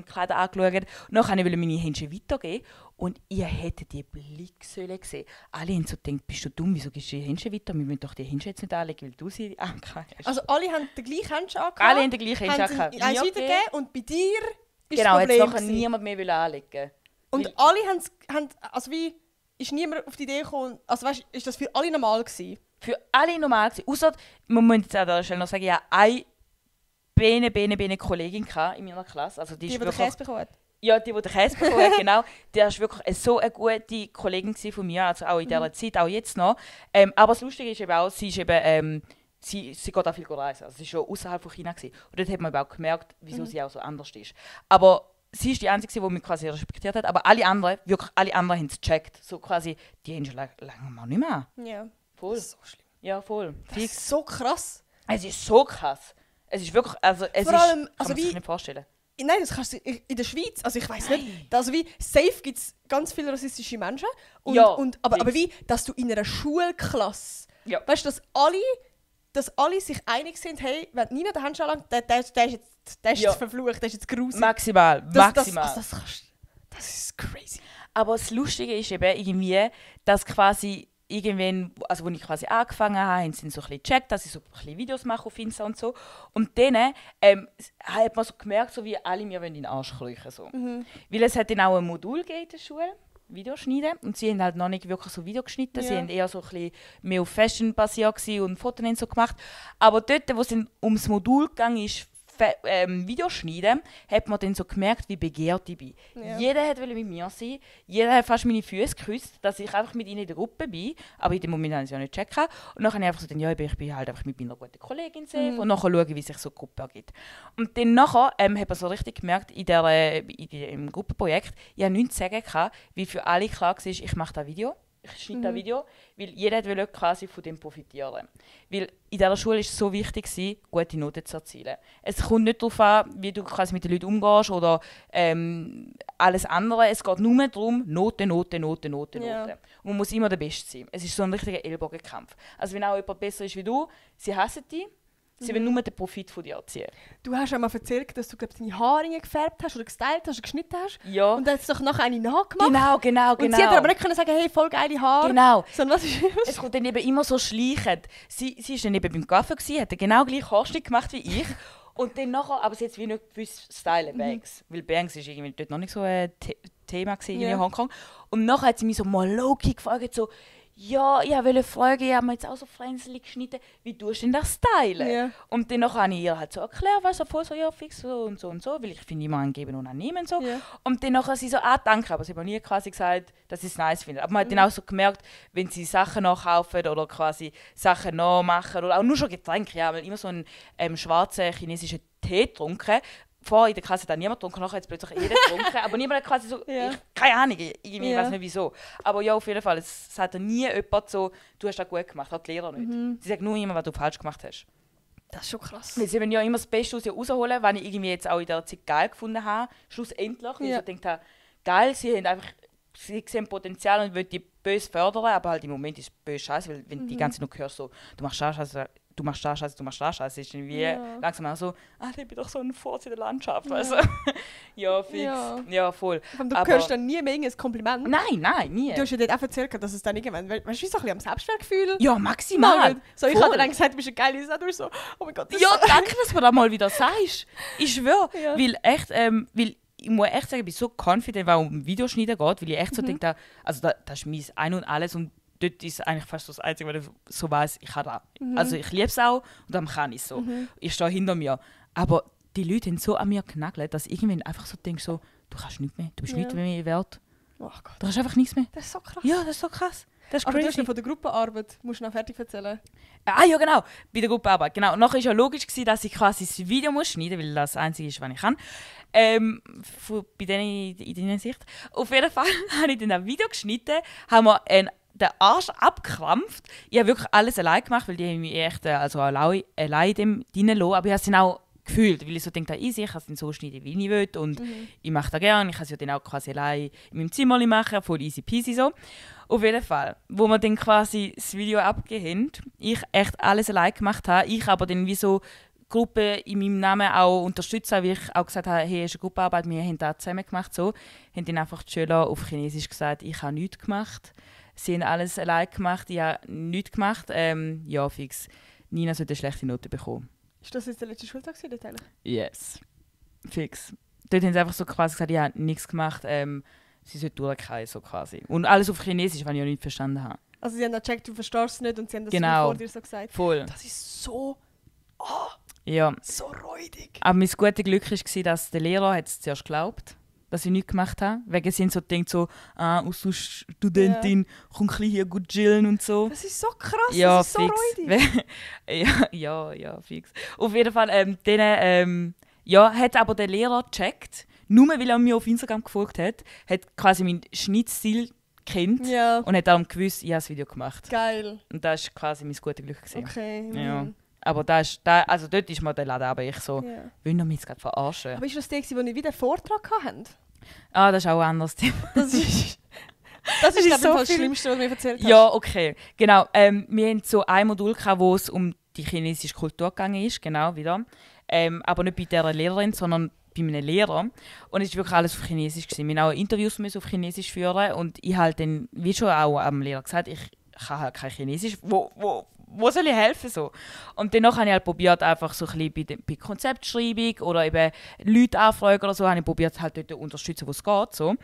Kleider angeschaut. Und dann wollte ich meine Händchen weitergeben. Und ihr hättet die Blicksäule gesehen. Alle haben so gedacht, bist du dumm, wieso gibst du die Händchen weiter? Wir müssen doch die Händchen jetzt nicht anlegen, weil du sie angehabt hast. Also alle haben den gleichen Händchen angehabt. Alle haben den gleichen Händchen haben angehabt. sie eins Mir weitergegeben und bei dir ist genau, das jetzt Problem nachher gewesen. niemand mehr anlegen. Und Weil- alle haben, also wie, ist niemand auf die Idee gekommen, also weißt, ist das für alle normal gewesen? Für alle normal gewesen. Ausser, man muss jetzt an der Stelle noch sagen, ja, eine Bene Kollegin in meiner Klasse. Also die Die ist den wirklich, Käse bekommen hat. ja, die den Käse bekommen hat, genau. Die war wirklich so eine gute Kollegin gewesen von mir, also auch in dieser Zeit, auch jetzt noch. Aber das Lustige ist eben auch, sie ist eben, sie geht auch viel reisen. Also sie war schon außerhalb von China gewesen. Und dort hat man eben auch gemerkt, wieso sie auch so anders ist. Aber sie ist die Einzige, die mich quasi respektiert hat. Aber alle anderen, wirklich alle anderen haben es gecheckt. So quasi, die haben schon lange mal nicht mehr. Ja. Voll. Das ist so schlimm. Ja, voll. Das ist so krass. Es ist so krass. Es ist wirklich, also es Vor ist, allem, kann also man sich wie- nicht vorstellen. Nein, das kannst du in der Schweiz, also ich weiß nicht, also wie, safe gibt es ganz viele rassistische Menschen, und, Ja, aber fix. wie, dass du in einer Schulklasse, Ja. weißt du, dass alle sich einig sind, hey, wenn niemand den Handschuh anlangt, der ist jetzt Ja. verflucht, der ist jetzt grusig. Maximal, maximal. Das ist crazy. Aber das Lustige ist eben irgendwie, dass quasi irgendwann, also als ich quasi angefangen habe, haben sie so ein bisschen gecheckt, dass ich so ein bisschen Videos mache auf Insta und so. Und dann hat man so gemerkt, so wie alle mir in den Arsch kriechen. So. Weil es hat dann auch ein Modul gegeben in der Schule, Videoschneiden. Und sie haben halt noch nicht wirklich so Video geschnitten. Sie Ja. haben eher so ein bisschen mehr auf Fashion basiert gewesen und Fotos und so gemacht. Aber dort, wo es dann ums Modul ging, ist Videoschneiden, hat man dann so gemerkt, wie begehrt ich bin. Ja. Jeder wollte mit mir sein, jeder hat fast meine Füße geküsst, dass ich einfach mit ihnen in der Gruppe bin, aber in dem Moment habe ich es ja nicht checken. Und dann habe ich einfach so, ja, ich bin halt einfach mit meiner guten Kollegin safe und nachher schauen, wie sich so eine Gruppe ergibt. Und dann nachher hat man so richtig gemerkt, im Gruppenprojekt, ich habe nichts zu sagen gehabt, wie für alle klar war, ich mache das Video. Ich schneide das Video, weil jeder wollte quasi von dem profitieren. Weil in dieser Schule war es so wichtig, gute Noten zu erzielen. Es kommt nicht darauf an, wie du quasi mit den Leuten umgehst oder alles andere. Es geht nur darum, Noten. Ja. Und man muss immer der Beste sein. Es ist so ein richtiger Ellbogenkampf. Also wenn auch jemand besser ist wie du, sie hassen dich. Sie wollen nur den Profit von dir ziehen. Du hast ja mal erzählt, dass du glaub, deine Haare gefärbt hast oder gestylt hast oder geschnitten hast. Ja. Und dann hat es doch nachher eine nachgemacht. Genau. Und sie hat aber nicht können sagen, hey, voll geile Haare. Genau. Sondern was ist Es kommt dann eben immer so schleichend. Sie war dann eben beim Kaffee, hat den genau gleichen Haarschnitt gemacht wie ich. Und dann nachher, aber sie hat wie nicht gewusst, stylen Bangs. Weil Bangs war irgendwie dort noch nicht so ein Thema in Hongkong. Und nachher hat sie mich so mal low-key gefragt, so, ja, ich wollte fragen, ich habe mir jetzt auch so Fränzchen geschnitten, wie tust du denn das stylen? Ja. Und dann nachher habe ich ihr halt so erklärt, weißt du, voll so, ja, fix so und so und so, weil ich finde immer angeben und annehmen so. Ja. Und dann nachher sie so, danke, aber sie hat mir nie quasi gesagt, dass sie es nice findet. Aber man hat dann auch so gemerkt, wenn sie Sachen nachkaufen oder quasi Sachen nachmachen oder auch nur schon Getränke, ja, weil immer so einen schwarzen chinesischen Tee getrunken. Vorher in der Kasse hat niemand getrunken, nachher hat es plötzlich jeder getrunken. Aber niemand hat quasi so, keine Ahnung, irgendwie, ich weiß nicht wieso. Aber ja, auf jeden Fall, es sagt nie jemand so, du hast das gut gemacht, auch die Lehrer nicht. Sie sagen nur immer, was du falsch gemacht hast. Das ist schon krass. Weil sie wollen ja immer das Beste aus ihr rausholen, was ich irgendwie jetzt auch in der Zeit geil gefunden habe, schlussendlich. Weil ich so gedacht habe, geil, sie sehen Potenzial und wollen die böse fördern, aber halt im Moment ist es böse Scheiße, weil wenn du die ganze Zeit nur hörst, so, du machst das Scheiße, du machst das Scheiße, ist irgendwie langsam auch so, ich bin doch so ein Furz in der Landschaft, weißt du? Ja, fix. Ja, voll. Du hörst dann nie mehr ein Kompliment. Nein, nie. Du hast ja dort auch erzählt, dass es dann irgendwann, weißt du, wie so ein bisschen am Selbstwertgefühl? Ja, maximal. So, ich habe dann gesagt, du bist eine geile Sache, so, oh mein Gott. Ja, danke, dass du mir das mal wieder sagst. Ich schwöre, weil echt, weil ich muss echt sagen, ich bin so confident, weil es um Videoschneiden geht, weil ich echt so denke, also das ist mein Ein und Alles und dort ist eigentlich fast das Einzige, weil ich so weiss, ich kann das. Also ich liebe es auch und dann kann ich es so. Ich stehe hinter mir. Aber die Leute haben so an mir genagelt, dass ich irgendwann einfach so denke, so, du kannst nichts mehr, du bist nichts mehr wert. Oh Gott. Du hast einfach nichts mehr. Das ist so krass. Ja, das ist so krass. Das ist aber crazy. du hast noch von der Gruppenarbeit, musst du noch fertig erzählen. Ja, genau. Bei der Gruppenarbeit. Genau. Nachher war ja logisch, dass ich quasi das Video schneiden muss, weil das Einzige ist, was ich kann. Bei denen in deiner Sicht. Auf jeden Fall habe ich dann ein Video geschnitten, haben wir den Arsch abgekrampft. Ich habe wirklich alles allein gemacht, weil die haben mich echt allein in dem reingelassen. Aber ich habe es dann auch gefühlt, weil ich so denke, ich kann es dann so schneiden, wie ich will. Und ich mache das gerne. Ich kann es ja dann auch quasi allein in meinem Zimmer machen, voll easy peasy so. Auf jeden Fall, wo wir dann quasi das Video abgegeben haben, ich echt alles allein gemacht habe, ich aber dann wie so Gruppe in meinem Namen auch unterstützen, weil ich auch gesagt habe, hey, es ist eine Gruppenarbeit, wir haben das zusammen gemacht. So. Haben dann einfach die Schüler auf Chinesisch gesagt, ich habe nichts gemacht. Sie haben alles allein gemacht, ich habe nichts gemacht. Ja, fix. Nina sollte eine schlechte Note bekommen. Ist das jetzt der letzte Schultag dort eigentlich? Yes. Fix. Dort haben sie einfach so quasi gesagt, ich habe nichts gemacht, sie sollte durchgehen, so quasi. Und alles auf Chinesisch, was ich ja nicht verstanden habe. Also sie haben gecheckt, du verstehst es nicht und sie haben das vor dir so gesagt. Voll. Das ist so... so räudig. Aber mein gutes Glück war, dass der Lehrer es zuerst geglaubt, dass ich nichts gemacht habe. Wegen sie so denkt so, aus Studentin, komm ein hier gut chillen und so. Das ist so krass, ja, das ist so räudig. ja, fix. Auf jeden Fall, hat aber der Lehrer gecheckt, nur weil er mir auf Instagram gefolgt hat quasi meinen Schnittstil kennt und hat darum gewusst, ich habe das Video gemacht. Geil. Und das war quasi mein gutes Glück. Okay. Ja. Aber dort ist mir der Laden, aber ich so, will er mich jetzt gerade verarschen. Aber ist das der, wo wir wieder einen Vortrag hatten? Das ist auch ein anderes Thema. Das ist glaube ich, das Schlimmste, was du mir erzählt hast. Ja, okay. Genau. Wir hatten so ein Modul, wo es um die chinesische Kultur gegangen ist, genau, wieder. Aber nicht bei dieser Lehrerin, sondern bei einem Lehrer. Und es war wirklich alles auf Chinesisch. Wir mussten auch Interviews auf Chinesisch führen. Und ich halt dann, wie schon auch am Lehrer gesagt, ich kann halt kein Chinesisch. Wo soll ich helfen? So? Und danach habe ich halt probiert, einfach so ein bisschen bei Konzeptschreibung oder eben Leute anfragen oder so, habe ich probiert, halt dort zu unterstützen, wo es geht. So.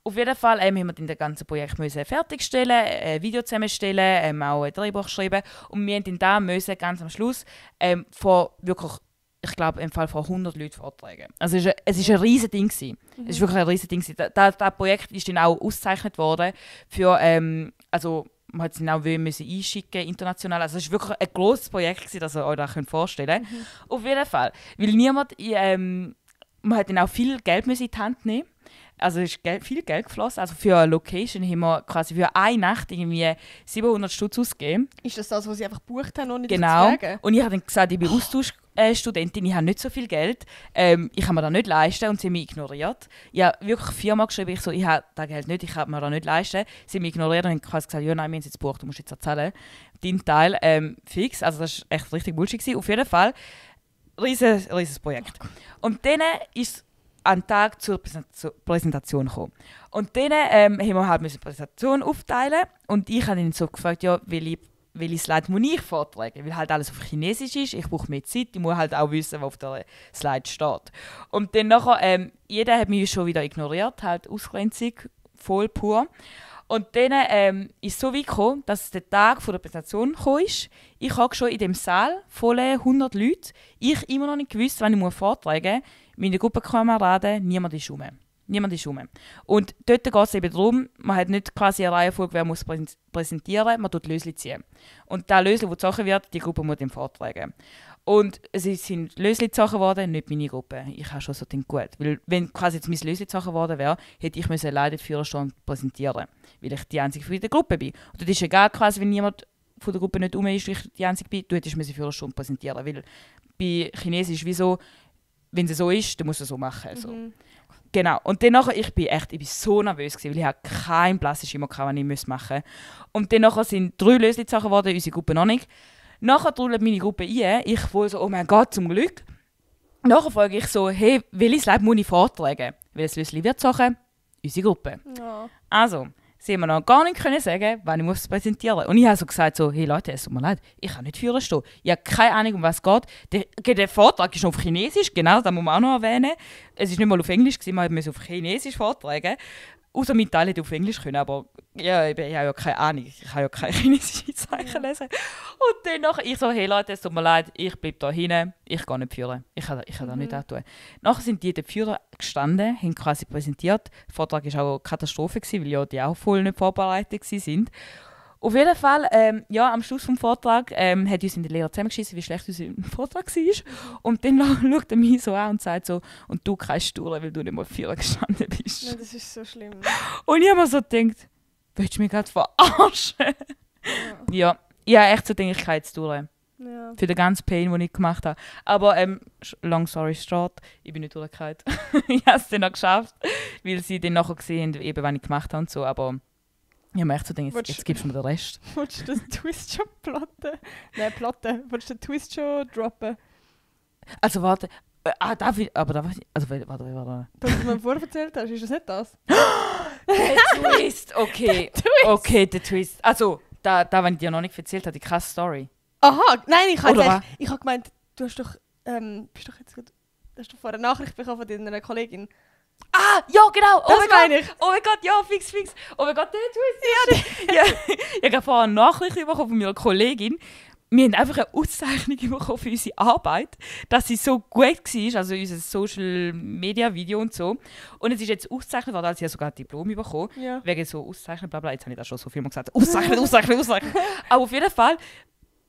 Auf jeden Fall haben wir dann das ganze Projekt fertigstellen, ein Video zusammenstellen, auch ein Drehbuch schreiben. Und wir mussten dann da ganz am Schluss vor wirklich, ich glaube, im Fall von 100 Leuten vortragen. Also es war ein riesiges Ding. Es war wirklich ein riesiges Ding. Das Projekt ist dann auch ausgezeichnet worden für, man hat sich auch einschicken international. Also es war wirklich ein grosses Projekt, das ihr euch das vorstellen könnt. Auf jeden Fall. Weil man hat dann auch viel Geld in die Hand nehmen. Also es ist viel Geld geflossen. Also für eine Location haben wir quasi für eine Nacht irgendwie 700 Stutz ausgegeben. Ist das, was sie einfach gebucht haben, ohne genau. dich zu fragen? Und ich habe dann gesagt, ich bin Austauschstudentin, ich habe nicht so viel Geld. Ich kann mir das nicht leisten und sie haben mich ignoriert. Ich habe wirklich 4-mal geschrieben, ich habe das Geld nicht, ich kann mir das nicht leisten. Sie haben mich ignoriert und haben quasi gesagt, ja nein, wir haben es jetzt gebucht, du musst jetzt zahlen. deinen Teil fix. Also das war echt richtig Bullshit gewesen. Auf jeden Fall, riesiges Projekt. Und dann ist ein Tag zur Präsentation gekommen. Und dann haben wir halt die Präsentation aufteilen und ich habe ihn so gefragt, ja, welche Slide muss ich vortragen? Weil halt alles auf Chinesisch ist, ich brauche mehr Zeit, ich muss halt auch wissen, was auf der Slide steht. Und dann nachher, jeder hat mich schon wieder ignoriert, halt Ausgrenzung, voll pur. Und dann ist es so weit gekommen, dass der Tag der Präsentation gekommen ist. Ich habe schon in dem Saal voll 100 Leute, ich immer noch nicht gewusst, wann ich vortragen muss. Meine Gruppenkameraden, niemand ist rum. Und dort geht es eben darum, man hat nicht quasi eine Reihenfolge, wer muss präsentieren, man tut Lösli ziehen. Und das Lösli, das gezogen wird, die Gruppe muss dem vortragen. Und es sind Lösli gezogen worden, nicht meine Gruppe. Ich habe schon so gedacht, gut. Weil wenn quasi jetzt mein Lösli gezogen worden wäre, hätte ich leider die Führerstunde präsentieren, weil ich die Einzige von der Gruppe bin. Und das ist egal, quasi, wenn niemand von der Gruppe nicht rum ist, ich die Einzige bin, du hättest die Führerstunde präsentieren. Weil bei Chinesisch wie so, wenn es so ist, dann musst du es so machen. Also. Genau. Und dann nachher, ich bin so nervös gewesen, weil ich hatte keinen blassen Schimmer hatte, was ich machen musste. Und dann nachher sind 3 Lösli gezogen geworden, unsere Gruppe noch nicht. Nachher trudelt meine Gruppe ein, ich wohl so, oh mein Gott, zum Glück. Nachher frage ich so, hey, welches Slide muss ich vortragen? Welches Lösli wird gezogen? Unsere Gruppe. Ja. Also, sie haben mir noch gar nicht können sagen, wann ich präsentieren muss. Und ich habe so gesagt, so, hey Leute, es tut mir leid, ich kann nicht führen stehen. Ich habe keine Ahnung, um was es geht. Der Vortrag ist auf Chinesisch, genau, das muss man auch noch erwähnen. Es war nicht mal auf Englisch, man musste auf Chinesisch vortragen. Außer mein Teil hätte auf Englisch können, aber ja, ich habe ja keine Ahnung, ich kann ja keine chinesischen Zeichen lesen. Und dann nachher, ich so, hey Leute, es tut mir leid, ich bleibe da hinten, ich gehe nicht führen. Ich kann da nicht antun. Nachher sind die Führer gestanden, haben quasi präsentiert. Der Vortrag war auch eine Katastrophe, weil ja die auch voll nicht vorbereitet waren. Auf jeden Fall, ja, am Schluss des Vortrags hat uns der Lehrer zusammengeschissen, wie schlecht unser Vortrag war. Und dann schaut er mich so an und sagt so, und du kannst durch, weil du nicht mal Führer gestanden bist. Ja, das ist so schlimm. Und ich habe mir so gedacht, willst du mich gerade verarschen? Ja, ich habe echt so gedacht, ich kann jetzt durch. Ja. Für den ganzen Pain, den ich gemacht habe. Aber, long story short, ich bin nicht durchgefallen. Ich habe es dann noch geschafft, weil sie dann nachher gesehen haben, eben, was ich gemacht habe und so, aber ich habe mir echt so gedacht, jetzt gibst du mir den Rest. Wolltest du den Twist schon plotten? Nein, plotten. Wolltest du den Twist schon droppen? Also warte, darf ich, warte. Das, was du mir vorher erzählt hast, ist das nicht das? Der Twist, okay. Okay, der Twist. Also, da wenn ich dir noch nicht erzählt habe, die krasse Story. Aha, nein, ich habe gemeint, du hast doch, bist doch jetzt gerade, du hast doch vorher eine Nachricht bekommen von deiner Kollegin. Ah, ja, genau. Das meine ich. Oh mein Gott, ja, fix. Oh mein Gott, der Twist. Ja, ich habe vorher eine Nachricht bekommen von meiner Kollegin. Wir haben einfach eine Auszeichnung bekommen für unsere Arbeit, dass sie so gut war, also unser Social-Media-Video und so. Und es ist jetzt ausgezeichnet worden, als ich sogar ein Diplom bekommen, wegen so Auszeichnung, bla bla. Jetzt habe ich das schon so viel mal gesagt. Auszeichnung. Aber auf jeden Fall,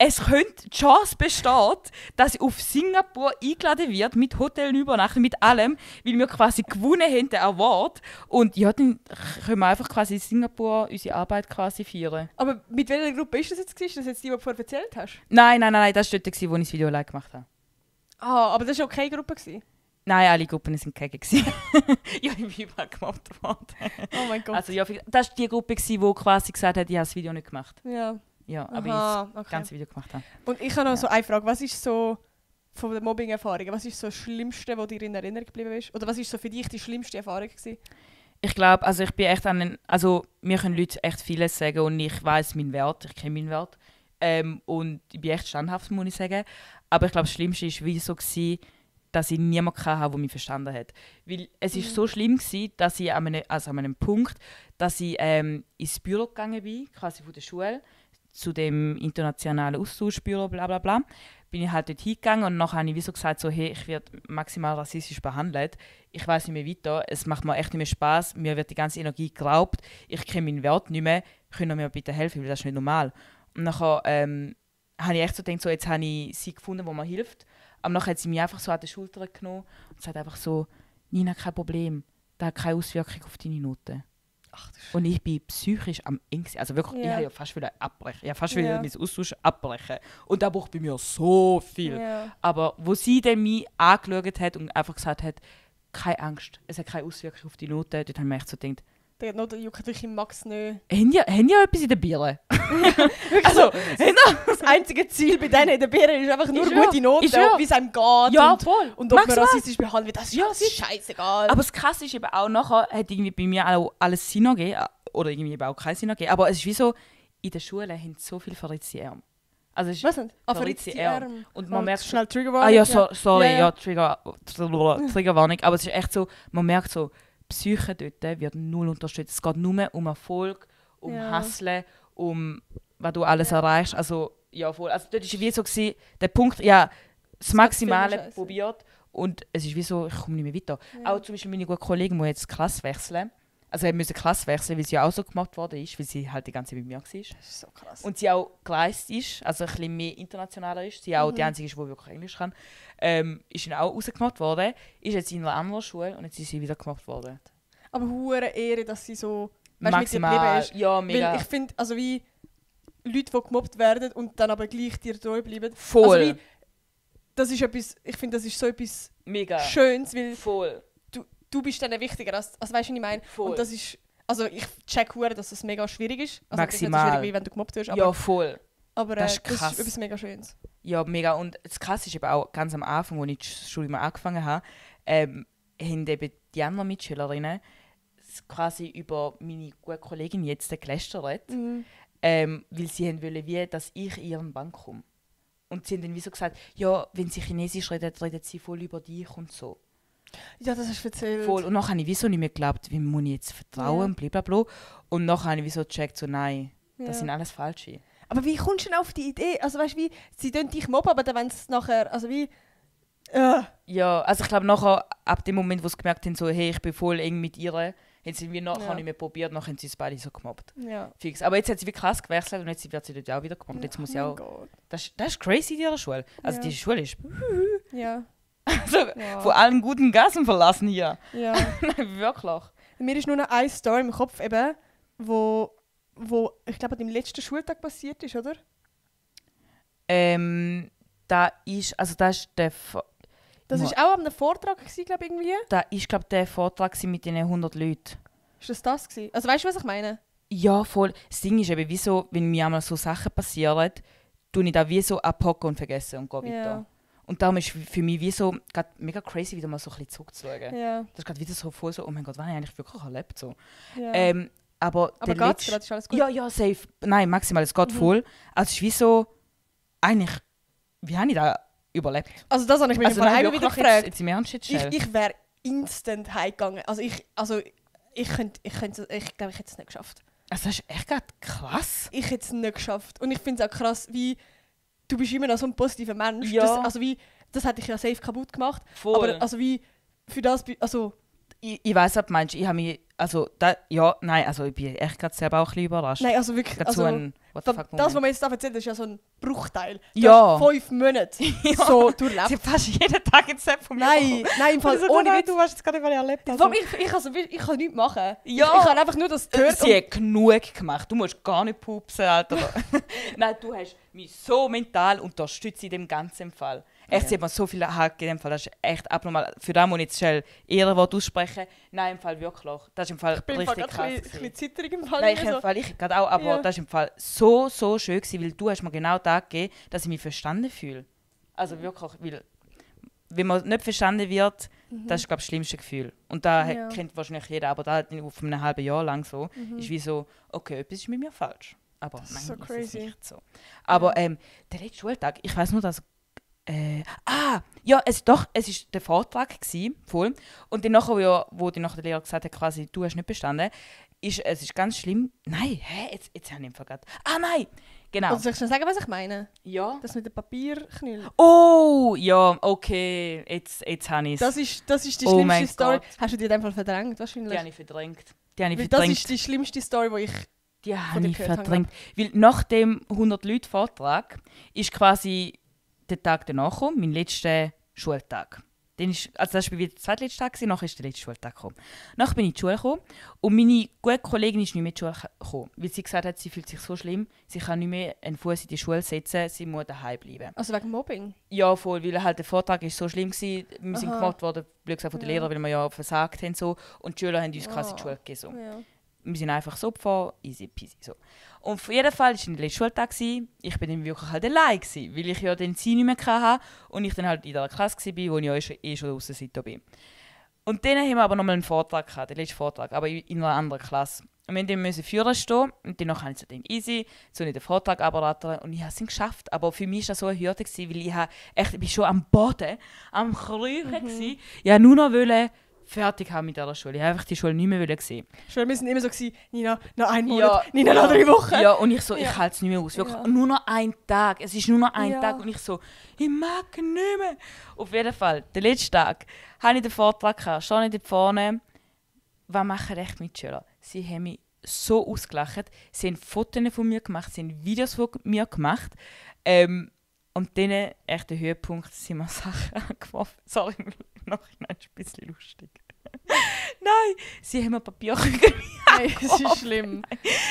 es könnte die Chance besteht, dass ich auf Singapur eingeladen wird, mit Hotelübernachtung, mit allem, weil wir quasi gewonnen haben, den Award. Und ja, dann können wir einfach quasi in Singapur unsere Arbeit quasi feiern. Aber mit welcher Gruppe ist das jetzt gewesen? Ist das jetzt die, die du vorher erzählt hast? Nein, das war dort, wo ich das Video allein gemacht habe. Ah, aber das war auch keine Gruppe gewesen? Nein, alle Gruppen waren gegen. Ja, ich bin überall gemobbt worden. Oh mein Gott. Also ja, das war die Gruppe, die quasi gesagt hat, ich habe das Video nicht gemacht. Ja, aber ich das ganze Video gemacht habe. Und ich habe noch so eine Frage. Was ist so von den Mobbing-Erfahrungen, was ist so das Schlimmste, was dir in Erinnerung geblieben ist? Oder was ist so für dich die schlimmste Erfahrung gewesen? Ich glaube, also ich bin echt also mir können Leute echt vieles sagen und ich weiss meinen Wert, ich kenne meinen Wert. Und ich bin echt standhaft, muss ich sagen. Aber ich glaube, das Schlimmste war wie so gewesen, dass ich niemanden hatte, der mich verstanden hat. Weil es war so schlimm gewesen, dass ich an einem Punkt, dass ich ins Büro gegangen bin, quasi von der Schule, zu dem internationalen Austauschbüro, bla bla bla, bin ich halt dort hingegangen und nachher habe ich wie so gesagt, so, hey, ich werde maximal rassistisch behandelt, ich weiß nicht mehr weiter, es macht mir echt nicht mehr Spass, mir wird die ganze Energie geraubt, ich kenne meinen Wert nicht mehr, können mir bitte helfen, weil das ist nicht normal. Und nachher habe ich echt so gedacht, so, jetzt habe ich sie gefunden, wo mir hilft, aber nachher hat sie mich einfach so an die Schulter genommen und sagt einfach so, Nina, kein Problem, das hat keine Auswirkung auf deine Noten. Ach, und ich bin psychisch am Ende. Also wirklich, ich habe ja fast wieder abbrechen. Ich habe fast wieder meinen Austausch abbrechen. Und da braucht bei mir so viel. Ja. Aber wo sie dann mich angeschaut hat und einfach gesagt hat, keine Angst, es hat keine Auswirkung auf die Noten, dort habe ich mir echt so gedacht, Der juckt wirklich im Max nicht. Haben ja etwas in der Birne? Also, Das einzige Ziel bei denen in der Birne ist einfach nur Ist ja, gute Noten, ist ja. wie es einem geht. Ja, und, voll. und ob man Maximal. rassistisch behandelt wird, das ist Ja, ja scheißegal. Aber das Krasse ist eben auch, nachher hat irgendwie bei mir auch alles Sinn gegeben. Oder irgendwie eben auch kein Sinn gegeben. Aber es ist wie so, in der Schule haben so viele verletzte Arme. Also es ist was denn? verletzte Arme. Und man merkt schnell Triggerwarnung. Ah ja, sorry, Ja, ja. Triggerwarnung. Aber es ist echt so, man merkt so, die Psyche dort wird null unterstützt. Es geht nur um Erfolg, um Ja. Hustlen, um was du alles erreichst. Also, ja, voll. Also dort war wie so, gewesen, der Punkt, ja, das Maximale Scheiße. probiert und es ist wie so, ich komme nicht mehr weiter. Auch zum Beispiel meine gute Kollegin, die jetzt Klasse wechseln. Also sie musste Klasse wechseln, weil sie auch so gemacht worden ist, weil sie halt die ganze Zeit bei mir war. Das ist so krass. Und sie auch geleist ist, also ein bisschen mehr internationaler ist. Sie auch die Einzige ist, die wirklich Englisch kann. Ist dann auch rausgemacht worden, ist jetzt in einer anderen Schule und jetzt ist sie wieder gemacht worden. Aber hure Ehre, dass sie so mit dir Maximal, geblieben ist. ja, mega. Weil ich finde, also wie Leute, die gemobbt werden und dann aber gleich dir treu bleiben. Voll. Also wie, das ist etwas, ich finde, das ist so etwas Mega. Schönes, weil Voll. du bist dann wichtiger, als weißt du, was ich meine? Voll. Und das ist, also ich check hure, dass das mega schwierig ist. Also das ist nicht so Maximal. schwierig, wie wenn du gemobbt wirst, aber, Ja, voll. aber das ist das krass. ist etwas mega Schönes. Ja, mega. Und das Krasse ist eben auch, ganz am Anfang, als ich die Schule mal angefangen habe, haben eben die anderen Mitschülerinnen quasi über meine gute Kollegin jetzt gelästert, weil sie haben wollen, wie, dass ich in ihren Bank komme. Und sie haben dann wie so gesagt, ja, wenn sie Chinesisch redet, redet sie voll über dich und so. Ja, das hast du erzählt. Voll. Und nachher habe ich wieso nicht mehr geglaubt, wie muss ich jetzt vertrauen, blablabla. Und nachher habe ich wieso gecheckt, so nein, Ja. das sind alles Falsche. Aber wie kommst du denn auf die Idee? Also weißt du, wie, sie tun dich mobben, aber dann wenn es nachher, also wie, Ja, also ich glaube nachher, ab dem Moment, wo sie gemerkt haben, so, hey, ich bin voll eng mit ihr, haben sie wie nachher Ja. nicht mehr probiert, nachher haben sie es beide so gemobbt. ja. Fix. Aber jetzt hat sie wie krass gewechselt und jetzt wird sie dort auch wieder gemobbt. Jetzt muss sie auch... Gott. Das ist crazy in ihrer Schule. Also Ja. die Schule ist Ja. also, Ja. von allen guten Gassen verlassen hier. Ja. Nein, wirklich. Mir ist nur noch eine Story im Kopf, eben, wo ich glaube, an deinem letzten Schultag passiert ist, oder? Da ist, also da ist der... Das war auch an einem Vortrag, glaube ich, irgendwie. Da ist, glaube der Vortrag gewesen mit den 100 Leuten. Ist das gewesen? Also weißt du, was ich meine? Ja, voll. Das Ding ist eben, wieso, wenn mir einmal so Sachen passieren, tue ich da wie so abhocken und vergessen und gehe weiter. Ja. Und darum ist für mich wie so grad mega crazy, wieder mal so ein bisschen zurückzuschauen. Ja. Das ist gerade wieder so voll so, oh mein Gott, was habe ich eigentlich wirklich erlebt? So. Ja. Aber aber der geht's gerade? Ist alles gut? Ja, safe. Nein, maximal, es geht voll. Also es ist wie so, eigentlich, wie habe ich da überlebt? Also das habe ich mich Also im Fall nein, auch wieder wirklich gefragt. jetzt im Ernst jetzt schnell. Ich wäre instant heimgegangen. Also ich glaube, ich hätte es nicht geschafft. Also das ist echt gerade krass. Ich hätte es nicht geschafft. Und ich finde es auch krass, wie du bist immer noch so ein positiver Mensch. Ja. Das hätte ich ja safe kaputt gemacht. Voll. Aber also wie für das, also Ich weiss, was du meinst. Ich habe mich, also, ich bin echt gerade selber auch ein bisschen überrascht. nein, also wirklich, Gerade so also ein What the fuck das, was Moment. wir jetzt da erzählen, das ist ja so ein Bruchteil. Du Ja. hast 5 Monate so durchlebt. Sie hat fast jeden Tag jetzt von mir Nein, nein, im Fall ohne Witz. Du hast jetzt gar nicht, was ich erlebt habe. Vor allem, ich kann nichts machen. Ja. Ich kann einfach nur das gehört. Sie hat genug gemacht. Du musst gar nicht pupsen, Alter. Nein, du hast mich so mental unterstützt in dem ganzen Fall. Echt, sie hat mir so viel Hack in dem Fall. Das ist echt abnormal. Für das muss ich jetzt schnell Ehrenwort aussprechen. Nein, im Fall wirklich. Das ist im Fall Ich bin richtig gerade krass. ein bisschen zitterig im Fall. Nein, ich gerade auch, aber Ja. das ist im Fall so schön gewesen, weil du hast mir genau das gegeben, dass ich mich verstanden fühle. Also wirklich, weil wenn man nicht verstanden wird, das ist, glaube ich, das schlimmste Gefühl. Und da Ja. kennt wahrscheinlich jeder, aber da auf einem halben Jahr lang so, ist wie so, okay, etwas ist mit mir falsch. Aber Das nein, ist so ist es crazy. nicht so. Aber der letzte Schultag, ich weiß nur, dass es war der Vortrag gewesen, voll. Und dann nachher, wo die der Lehrer gesagt hat, quasi, du hast nicht bestanden, es ist ganz schlimm. Nein, jetzt habe ich ihn vergessen. Nein, genau. Also soll ich schon sagen, was ich meine? Ja. Das mit dem Papierknüll. Oh, ja, okay, jetzt habe ich es. Das ist die Oh mein schlimmste Story. Gott. Hast du die in dem Fall verdrängt wahrscheinlich? Die habe ich verdrängt. Die habe ich Weil das verdrängt. ist die schlimmste Story, die ich... Die von habe dir ich gehört habe, verdrängt. Weil nach dem 100-Leute-Vortrag ist quasi der Tag danach gekommen, mein letzter Schultag. Das war wie der zweitletzte Tag, nachher ist der letzte Schultag gekommen. Nachher bin ich in die Schule gekommen und meine gute Kollegin ist nicht mehr in die Schule gekommen, weil sie gesagt hat, sie fühlt sich so schlimm, sie kann nicht mehr einen Fuß in die Schule setzen, sie muss daheim bleiben. Also wegen Mobbing? Ja, voll, weil halt der Vortrag ist so schlimm war. Wir sind Aha. gemacht worden, blöd gesagt, von den Ja. Lehrern, weil wir ja versagt haben. So. Und die Schüler haben uns quasi die Oh. Schule gegeben. So. Ja. wir sind einfach so gefahren, easy peasy. So. Und auf jeden Fall war der letzte Schultag. Ich war dann wirklich halt allein, weil ich ja den sie nicht mehr hatte und ich dann halt in der Klasse war, wo ich ja schon Aussenseiter bin. Und dann haben wir aber nochmal einen Vortrag gehabt, den letzten Vortrag, aber in einer anderen Klasse. Und wir mussten führen stehen und danach habe ich so gedacht, easy, so nicht den Vortrag abrattern und ich habe es geschafft. Aber für mich war das so eine Hürde, weil ich bin schon am Boden, am Kriechen war. Ich wollte nur noch fertig haben mit dieser Schule. Ich wollte einfach die Schule nicht mehr sehen. Schon, wir waren immer so, Nina, noch einen Monat, Nina, noch 3 Wochen. Ja, und ich so, ich halte es nicht mehr aus. Wirklich, nur noch ein Tag. Es ist nur noch ein Tag. Und ich so, ich mag nicht mehr. Auf jeden Fall, den letzten Tag, habe ich den Vortrag gehabt, stehe ich dort vorne. Was machen echt Mitschüler? Sie haben mich so ausgelacht. Sie haben Fotos von mir gemacht, sie haben Videos von mir gemacht. Und dann, echt der Höhepunkt, sind mir Sachen angeworfen. Sorry, noch ein bisschen lustig. Nein, sie haben mir Papierkügel Nein, das ist schlimm.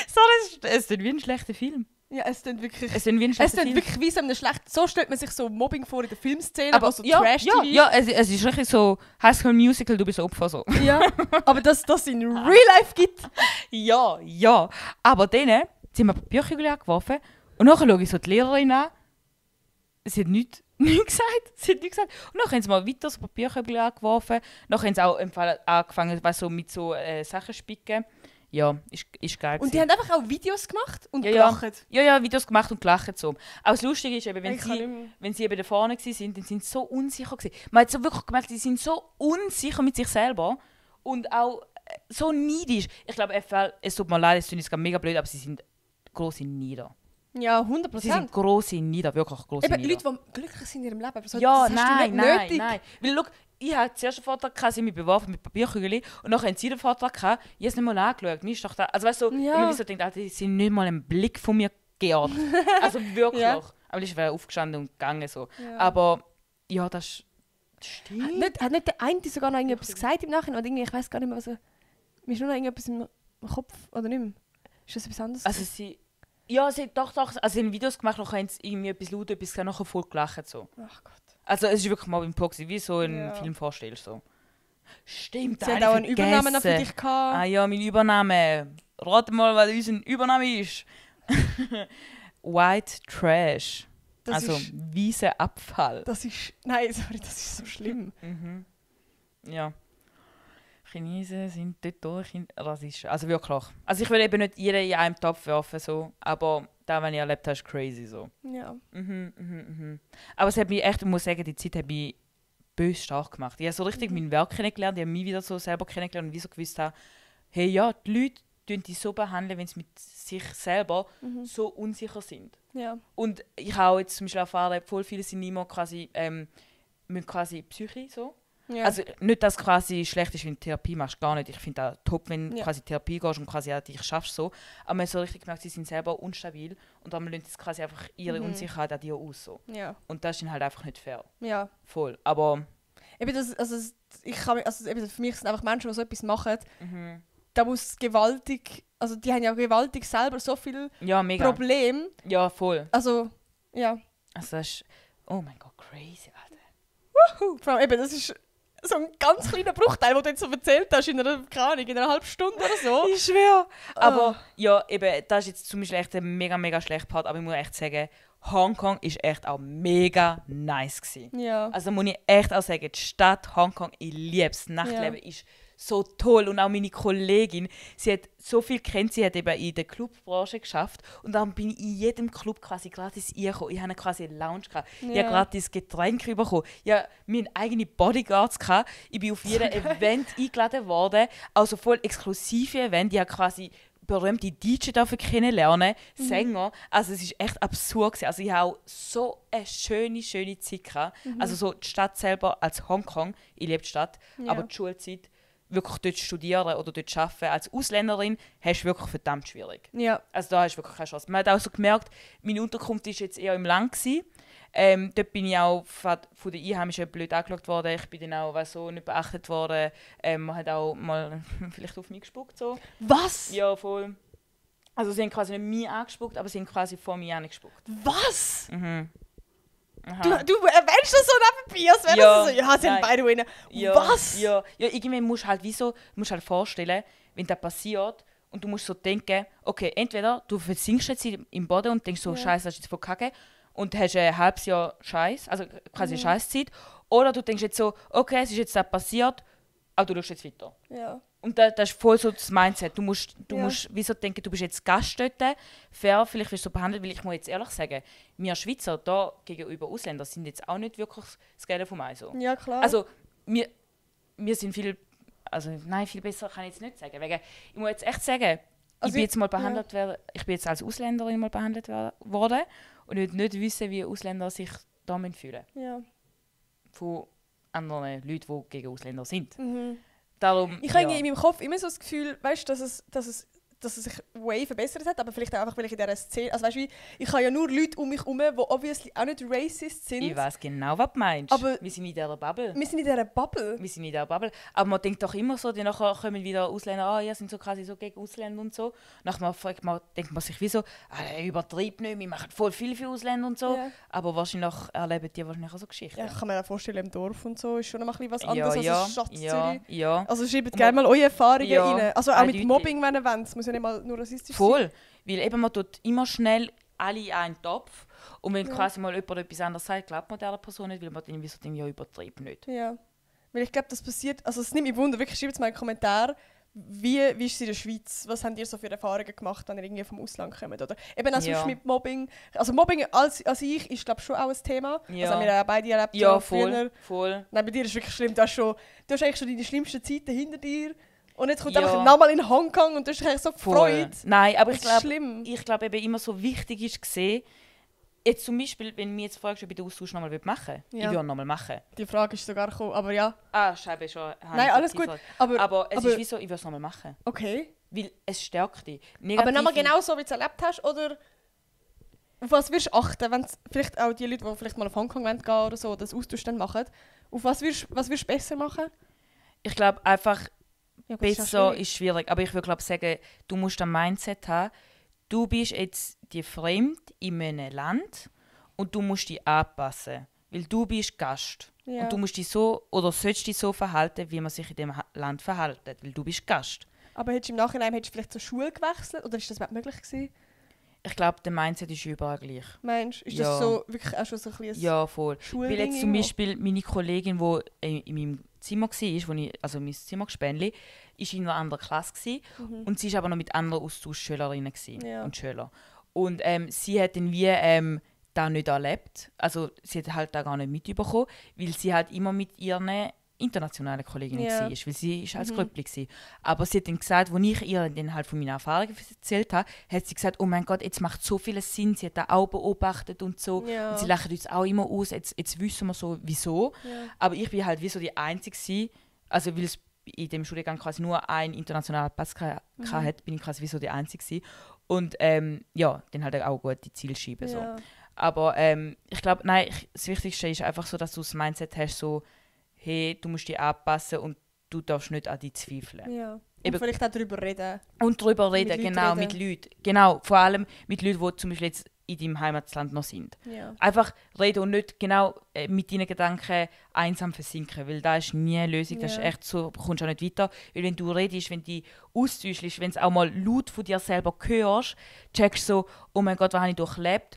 Sorry, es ist wie ein schlechter Film. Ja, es klingt wirklich... Es klingt wie ein schlechter Film. Wirklich wie so einem schlechten... So stellt man sich so Mobbing vor in der Filmszene, aber so Trash-TV. Ja, es ist wirklich so High School Musical, du bist Opfer so. Ja, aber dass das in Real Life gibt. Ja. Aber dann sind wir Papierkügel angeworfen und nachher schaue ich so die Lehrerin an. Sie hat nichts gesagt. Und dann haben sie mal weiter so Papierkügel angeworfen. Dann haben sie auch im Fall angefangen mit so Sachen spicken. Ja, ist geil. Und die haben einfach auch Videos gemacht und gelacht? Ja, Videos gemacht und gelacht. So. Auch das Lustige ist, eben, wenn sie eben da vorne waren, dann sind sie so unsicher gewesen. Man hat so wirklich gemerkt, sie sind so unsicher mit sich selber und auch so neidisch. Ich glaube, es tut mir leid, es ist mega blöd, aber sie sind grosse Nieder. Ja, 100%. Sie sind grosse Nieder, wirklich grosse Nieder. Leute, die glücklich sind in ihrem Leben. So, ja, das hast du nicht nötig. Nein. Weil, schau, ich hatte zuerst einen Vortrag, sie haben mich beworfen mit Papierkügeln und dann haben sie den Vortrag gehabt, ich habe es nicht mal angeschaut. Mir ist doch da, also weißt du, wenn man so denkt, sie sind nicht mal einen Blick von mir geehrt. Also wirklich. Aber ich wäre aufgestanden und gegangen so. Ja. Aber ja, das stimmt. Hat nicht der eine sogar noch irgendetwas gesagt im Nachhinein? Oder irgendwie, ich weiß gar nicht mehr, also, mir ist nur noch irgendetwas im Kopf, oder nicht mehr? Ist das etwas anderes? Also sie doch. Also sie haben Videos gemacht, noch haben sie irgendwie etwas laut, etwas nachher voll gelacht. So. Ach Gott. Also es ist wirklich mal im Proxy, wie so ein Film vorstellst. So. Stimmt, sie hat auch einen Übernamen für dich gehabt. Ah ja, mein Übername. Rate mal, was unser Übername ist. White Trash. Das also weißer Abfall. Das ist so schlimm. Ja. Chinesen sind dort rassistisch. Also wirklich. Also ich will eben nicht jeden in einem Topf werfen, so, aber das, was ich erlebt habe, ist crazy. So. Ja. Aber es hat mich echt, ich muss sagen, die Zeit hat mich böse stark gemacht. Ich habe so richtig mein Werk kennengelernt, ich habe mich wieder so selber kennengelernt und wie so gewusst habe, hey ja, die Leute tun dich so behandeln, wenn sie mit sich selber so unsicher sind. Ja. Und ich habe auch jetzt zum Beispiel erfahren, voll viele sind immer quasi, müssen quasi Psyche so. Ja. Also nicht, dass es quasi schlecht ist, wenn du Therapie machst, gar nicht. Ich finde auch top, wenn du quasi Therapie gehst und quasi auch dich schaffst so. Aber man hat so richtig gemerkt, sie sind selber unstabil und dann lösen sie quasi einfach ihre Unsicherheit an dir aus. So. Ja. Und das ist halt einfach nicht fair. Ja. Voll. Aber... Eben für mich sind einfach Menschen, die so etwas machen, da muss gewaltig... Also die haben ja gewaltig selber so viele Probleme. Ja, voll. Also, ja. Also das ist... Oh mein Gott, crazy, Alter. Woohoo! Vor allem eben, das ist... so ein ganz kleiner Bruchteil, den du jetzt so erzählt hast, in einer halben Stunde oder so. Ich schwöre. Aber ja, eben, das ist jetzt zum Beispiel echt ein mega, mega schlechter Part, aber ich muss echt sagen, Hongkong ist echt auch mega nice gewesen. Ja. Also muss ich echt auch sagen, die Stadt Hongkong, ich liebe es. Das Nachtleben ist so toll. Und auch meine Kollegin, sie hat so viel kennt, sie hat eben in der Clubbranche geschafft. Und dann bin ich in jedem Club quasi gratis reingekommen. Ich hatte quasi eine Lounge gehabt. Ich habe gratis Getränke bekommen. Ja, wir hatten eigene Bodyguards gehabt. Ich bin auf jedem Event eingeladen worden. Also voll exklusive Event. Ich habe quasi berühmte DJ dafür kennenlernen, Sänger. Also es ist echt absurd gewesen. Also ich habe auch so eine schöne Zeit gehabt. Also so die Stadt selber als Hongkong, ich liebe die Stadt, aber die Schulzeit, wirklich dort studieren oder dort arbeiten als Ausländerin, hast du wirklich verdammt schwierig. Ja. Also da hast du wirklich keine Chance. Man hat auch so gemerkt, meine Unterkunft war jetzt eher im Land gewesen. Dort bin ich auch von den Einheimischen blöd angeschaut worden. Ich bin dann auch so nicht beachtet worden. Man hat auch mal vielleicht auf mich gespuckt. So. Was? Ja, voll. Also sie haben quasi nicht mich angespuckt, aber sie haben quasi vor mir angespuckt. Was? Aha. Du erwähnst das so nebenbei, als wäre das so, ja, sie haben beide rein. Was? Ja, irgendwie musst du halt vorstellen, wenn das passiert Und du musst so denken, okay, entweder du versinkst jetzt im Boden und denkst so, Scheiße, das ist jetzt voll kacke und hast ein halbes Jahr Scheiß, also quasi Scheißzeit. Oder du denkst jetzt so, okay, es ist jetzt das passiert, aber du schaust jetzt weiter. Ja. Und das ist voll so das Mindset. Du musst wieso denken, du bist jetzt Gast dort, fair, vielleicht wirst du so behandelt, weil ich muss jetzt ehrlich sagen, wir Schweizer da gegenüber Ausländern sind jetzt auch nicht wirklich das Gelbe vom Ei so. Ja, klar. Also, wir sind viel besser kann ich jetzt nicht sagen. Wegen, ich muss jetzt echt sagen, ich bin jetzt mal behandelt worden, ich bin jetzt als Ausländerin mal behandelt worden und ich will nicht wissen, wie Ausländer sich damit fühlen. Ja. Von anderen Leuten, die gegen Ausländer sind. Mhm. Darum, Ich habe in meinem Kopf immer so das Gefühl, weißt, dass es sich way verbessert hat, aber vielleicht auch einfach, weil ich in dieser Szene... Also weißt du, ich habe ja nur Leute um mich herum, die obviously auch nicht racist sind. Ich weiß genau, was du meinst. Aber wir sind in dieser Bubble. Wir sind in dieser Bubble. Wir sind in dieser Bubble. Aber man denkt doch immer so, nachher kommen wieder Ausländer, ihr sind so quasi so gegen Ausländer und so. Nachher denkt man sich wie so, übertreib nicht, wir machen voll viel für Ausländer und so. Ja. Aber wahrscheinlich erleben die wahrscheinlich auch so Geschichten. Ja, ich kann mir auch vorstellen, im Dorf und so ist schon noch ein was anderes als Stadt Zürich. Ja. Also schreibt gerne mal eure Erfahrungen rein. Also auch mit Mobbing, wenn ihr wollt. Es muss ja nicht mal nur rassistisch voll. sein. Weil eben man tut immer schnell alle in einen Topf. Und wenn quasi mal jemand etwas anderes sagt, glaubt man der Person nicht, weil man dann irgendwie so denkt, ja, übertreibt nicht. Ja. Weil ich glaube, das passiert, also es nimmt mich Wunder, wirklich schreibt es mal in den Kommentaren, wie ist es in der Schweiz? Was habt ihr so für Erfahrungen gemacht, wenn ihr irgendwie vom Ausland kommt? Oder eben auch mit Mobbing. Also Mobbing als ich ist, glaube ich, schon auch ein Thema. Ja. Also haben wir ja beide erlebt. Ja, voll. Nein, bei dir ist es wirklich schlimm. Du hast eigentlich schon deine schlimmsten Zeiten hinter dir. Und jetzt kommt einfach nochmal in Hongkong und du hast dich so gefreut. Nein, aber ich glaube eben immer so wichtig ist gesehen, jetzt zum Beispiel, wenn mir jetzt fragst, ob ich den Austausch nochmal machen will, ich würde ihn nochmal machen. Die Frage ist sogar gekommen, aber ja. Scheibe schon. Nein, alles gut. Aber es ist wie so, ich würde es nochmal machen. Okay. Weil es stärkt dich. Aber nochmal genau so, wie du es erlebt hast, oder auf was wirst du achten, wenn vielleicht auch die Leute, die vielleicht mal auf Hongkong gehen oder so, das Austausch dann machen, auf was wirst du besser machen? Ich glaube einfach, ja, besser ist schwierig, aber ich würde glaube sagen, du musst ein Mindset haben, du bist jetzt die Fremd in einem Land und du musst dich anpassen, weil du bist Gast. Ja. Und du musst dich so oder sollst dich so verhalten, wie man sich in dem Land verhält, weil du bist Gast. Aber hättest du im Nachhinein vielleicht zur Schule gewechselt oder ist das überhaupt möglich gewesen? Ich glaube, der Mindset ist überall gleich. Meinst du? Ist das so wirklich auch schon so ein bisschen ja, voll. Schulding? Weil jetzt zum Beispiel meine Kollegin, die in meinem Zimmer war, also mein Zimmergespänli, war in einer anderen Klasse und sie war aber noch mit anderen Austauschschülerinnen und Schülern. Und sie hat dann wie das nicht erlebt. Also sie hat halt da gar nicht mitbekommen, weil sie halt immer mit ihren internationalen Kolleginnen war, weil sie ist als Gröppli war. Aber sie hat dann gesagt, als ich ihr dann halt von meinen Erfahrungen erzählt habe, hat sie gesagt, oh mein Gott, jetzt macht so viel Sinn, sie hat das auch beobachtet und so. Ja. Und sie lachen uns auch immer aus, jetzt wissen wir so, wieso. Ja. Aber ich bin halt wie so die Einzige, also weil es in dem Studiengang quasi nur einen internationalen Pass hatte, bin ich quasi wie so die Einzige. Und dann halt auch gut die Ziele schieben. So. Ja. Aber ich glaube, das Wichtigste ist einfach so, dass du das Mindset hast, so, hey, du musst dich anpassen und du darfst nicht an dich zweifeln. Ja. Und vielleicht auch darüber reden. Und darüber reden, genau, mit Leuten. Genau, vor allem mit Leuten, die zum Beispiel jetzt in deinem Heimatland noch sind. Ja. Einfach reden und nicht genau mit deinen Gedanken einsam versinken, weil das ist nie eine Lösung, das ist echt so, du kommst auch nicht weiter. Weil wenn du redest, wenn du dich austauschst, wenn du auch mal laut von dir selber hörst, checkst du so, oh mein Gott, was habe ich durchlebt?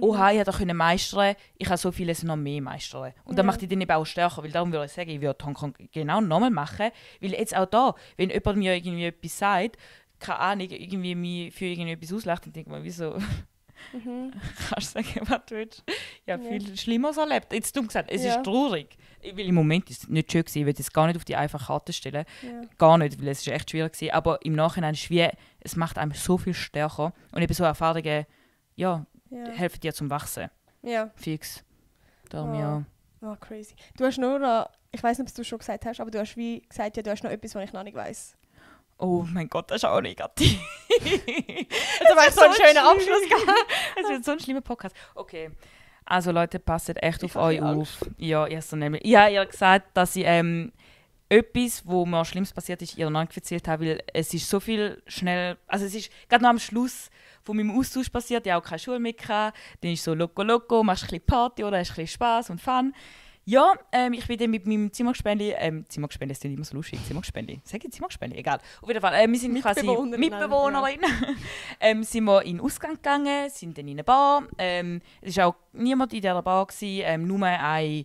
Oha, ich konnte das meistern, ich kann so vieles noch mehr meistern. Und das macht dich dann eben auch stärker, weil darum würde ich sagen, ich würde Hongkong genau nochmal machen, weil jetzt auch da, wenn jemand mir irgendwie etwas sagt, keine Ahnung, irgendwie mich für irgendetwas auslacht, dann denke ich mir, wieso kannst du sagen, was du willst? Ich habe viel Schlimmeres erlebt. Jetzt dumm gesagt, es ist traurig, weil im Moment ist es nicht schön gewesen, ich will es gar nicht auf die einfache Karte stellen, gar nicht, weil es ist echt schwierig war, aber im Nachhinein ist es wie, es macht einem so viel stärker und eben so Erfahrungen, helfen dir zum Wachsen. Ja. Fix. Darum, Oh, crazy. Du hast nur, ich weiß nicht, ob du schon gesagt hast, aber du hast wie gesagt, du hast noch etwas, was ich noch nicht weiss. Oh mein Gott, das ist auch negativ. Das war so ein schöner Abschluss. Es wird so ein schlimmer Podcast. Okay. Also Leute, passt echt auf euch auf. Ja, erst nämlich. Ich habe ihr gesagt, dass ich etwas, wo mir Schlimmes passiert ist, ihr noch nicht erzählt habe, weil es ist so viel schnell, also es ist gerade noch am Schluss von meinem Austausch passiert, ich habe auch keine Schule mehr gehabt, dann ist so loco, machst ein bisschen Party oder hast ein bisschen Spass und Fun. Ja, ich bin dann mit meinem Zimmergespendli, Zimmergespendli ist immer so lustig, Zimmergespendli, sag ich Zimmergespendli, egal. Auf jeden Fall, wir sind quasi Mitbewohnerin, sind wir in den Ausgang gegangen, sind dann in eine Bar, es war auch niemand in dieser Bar, nur eine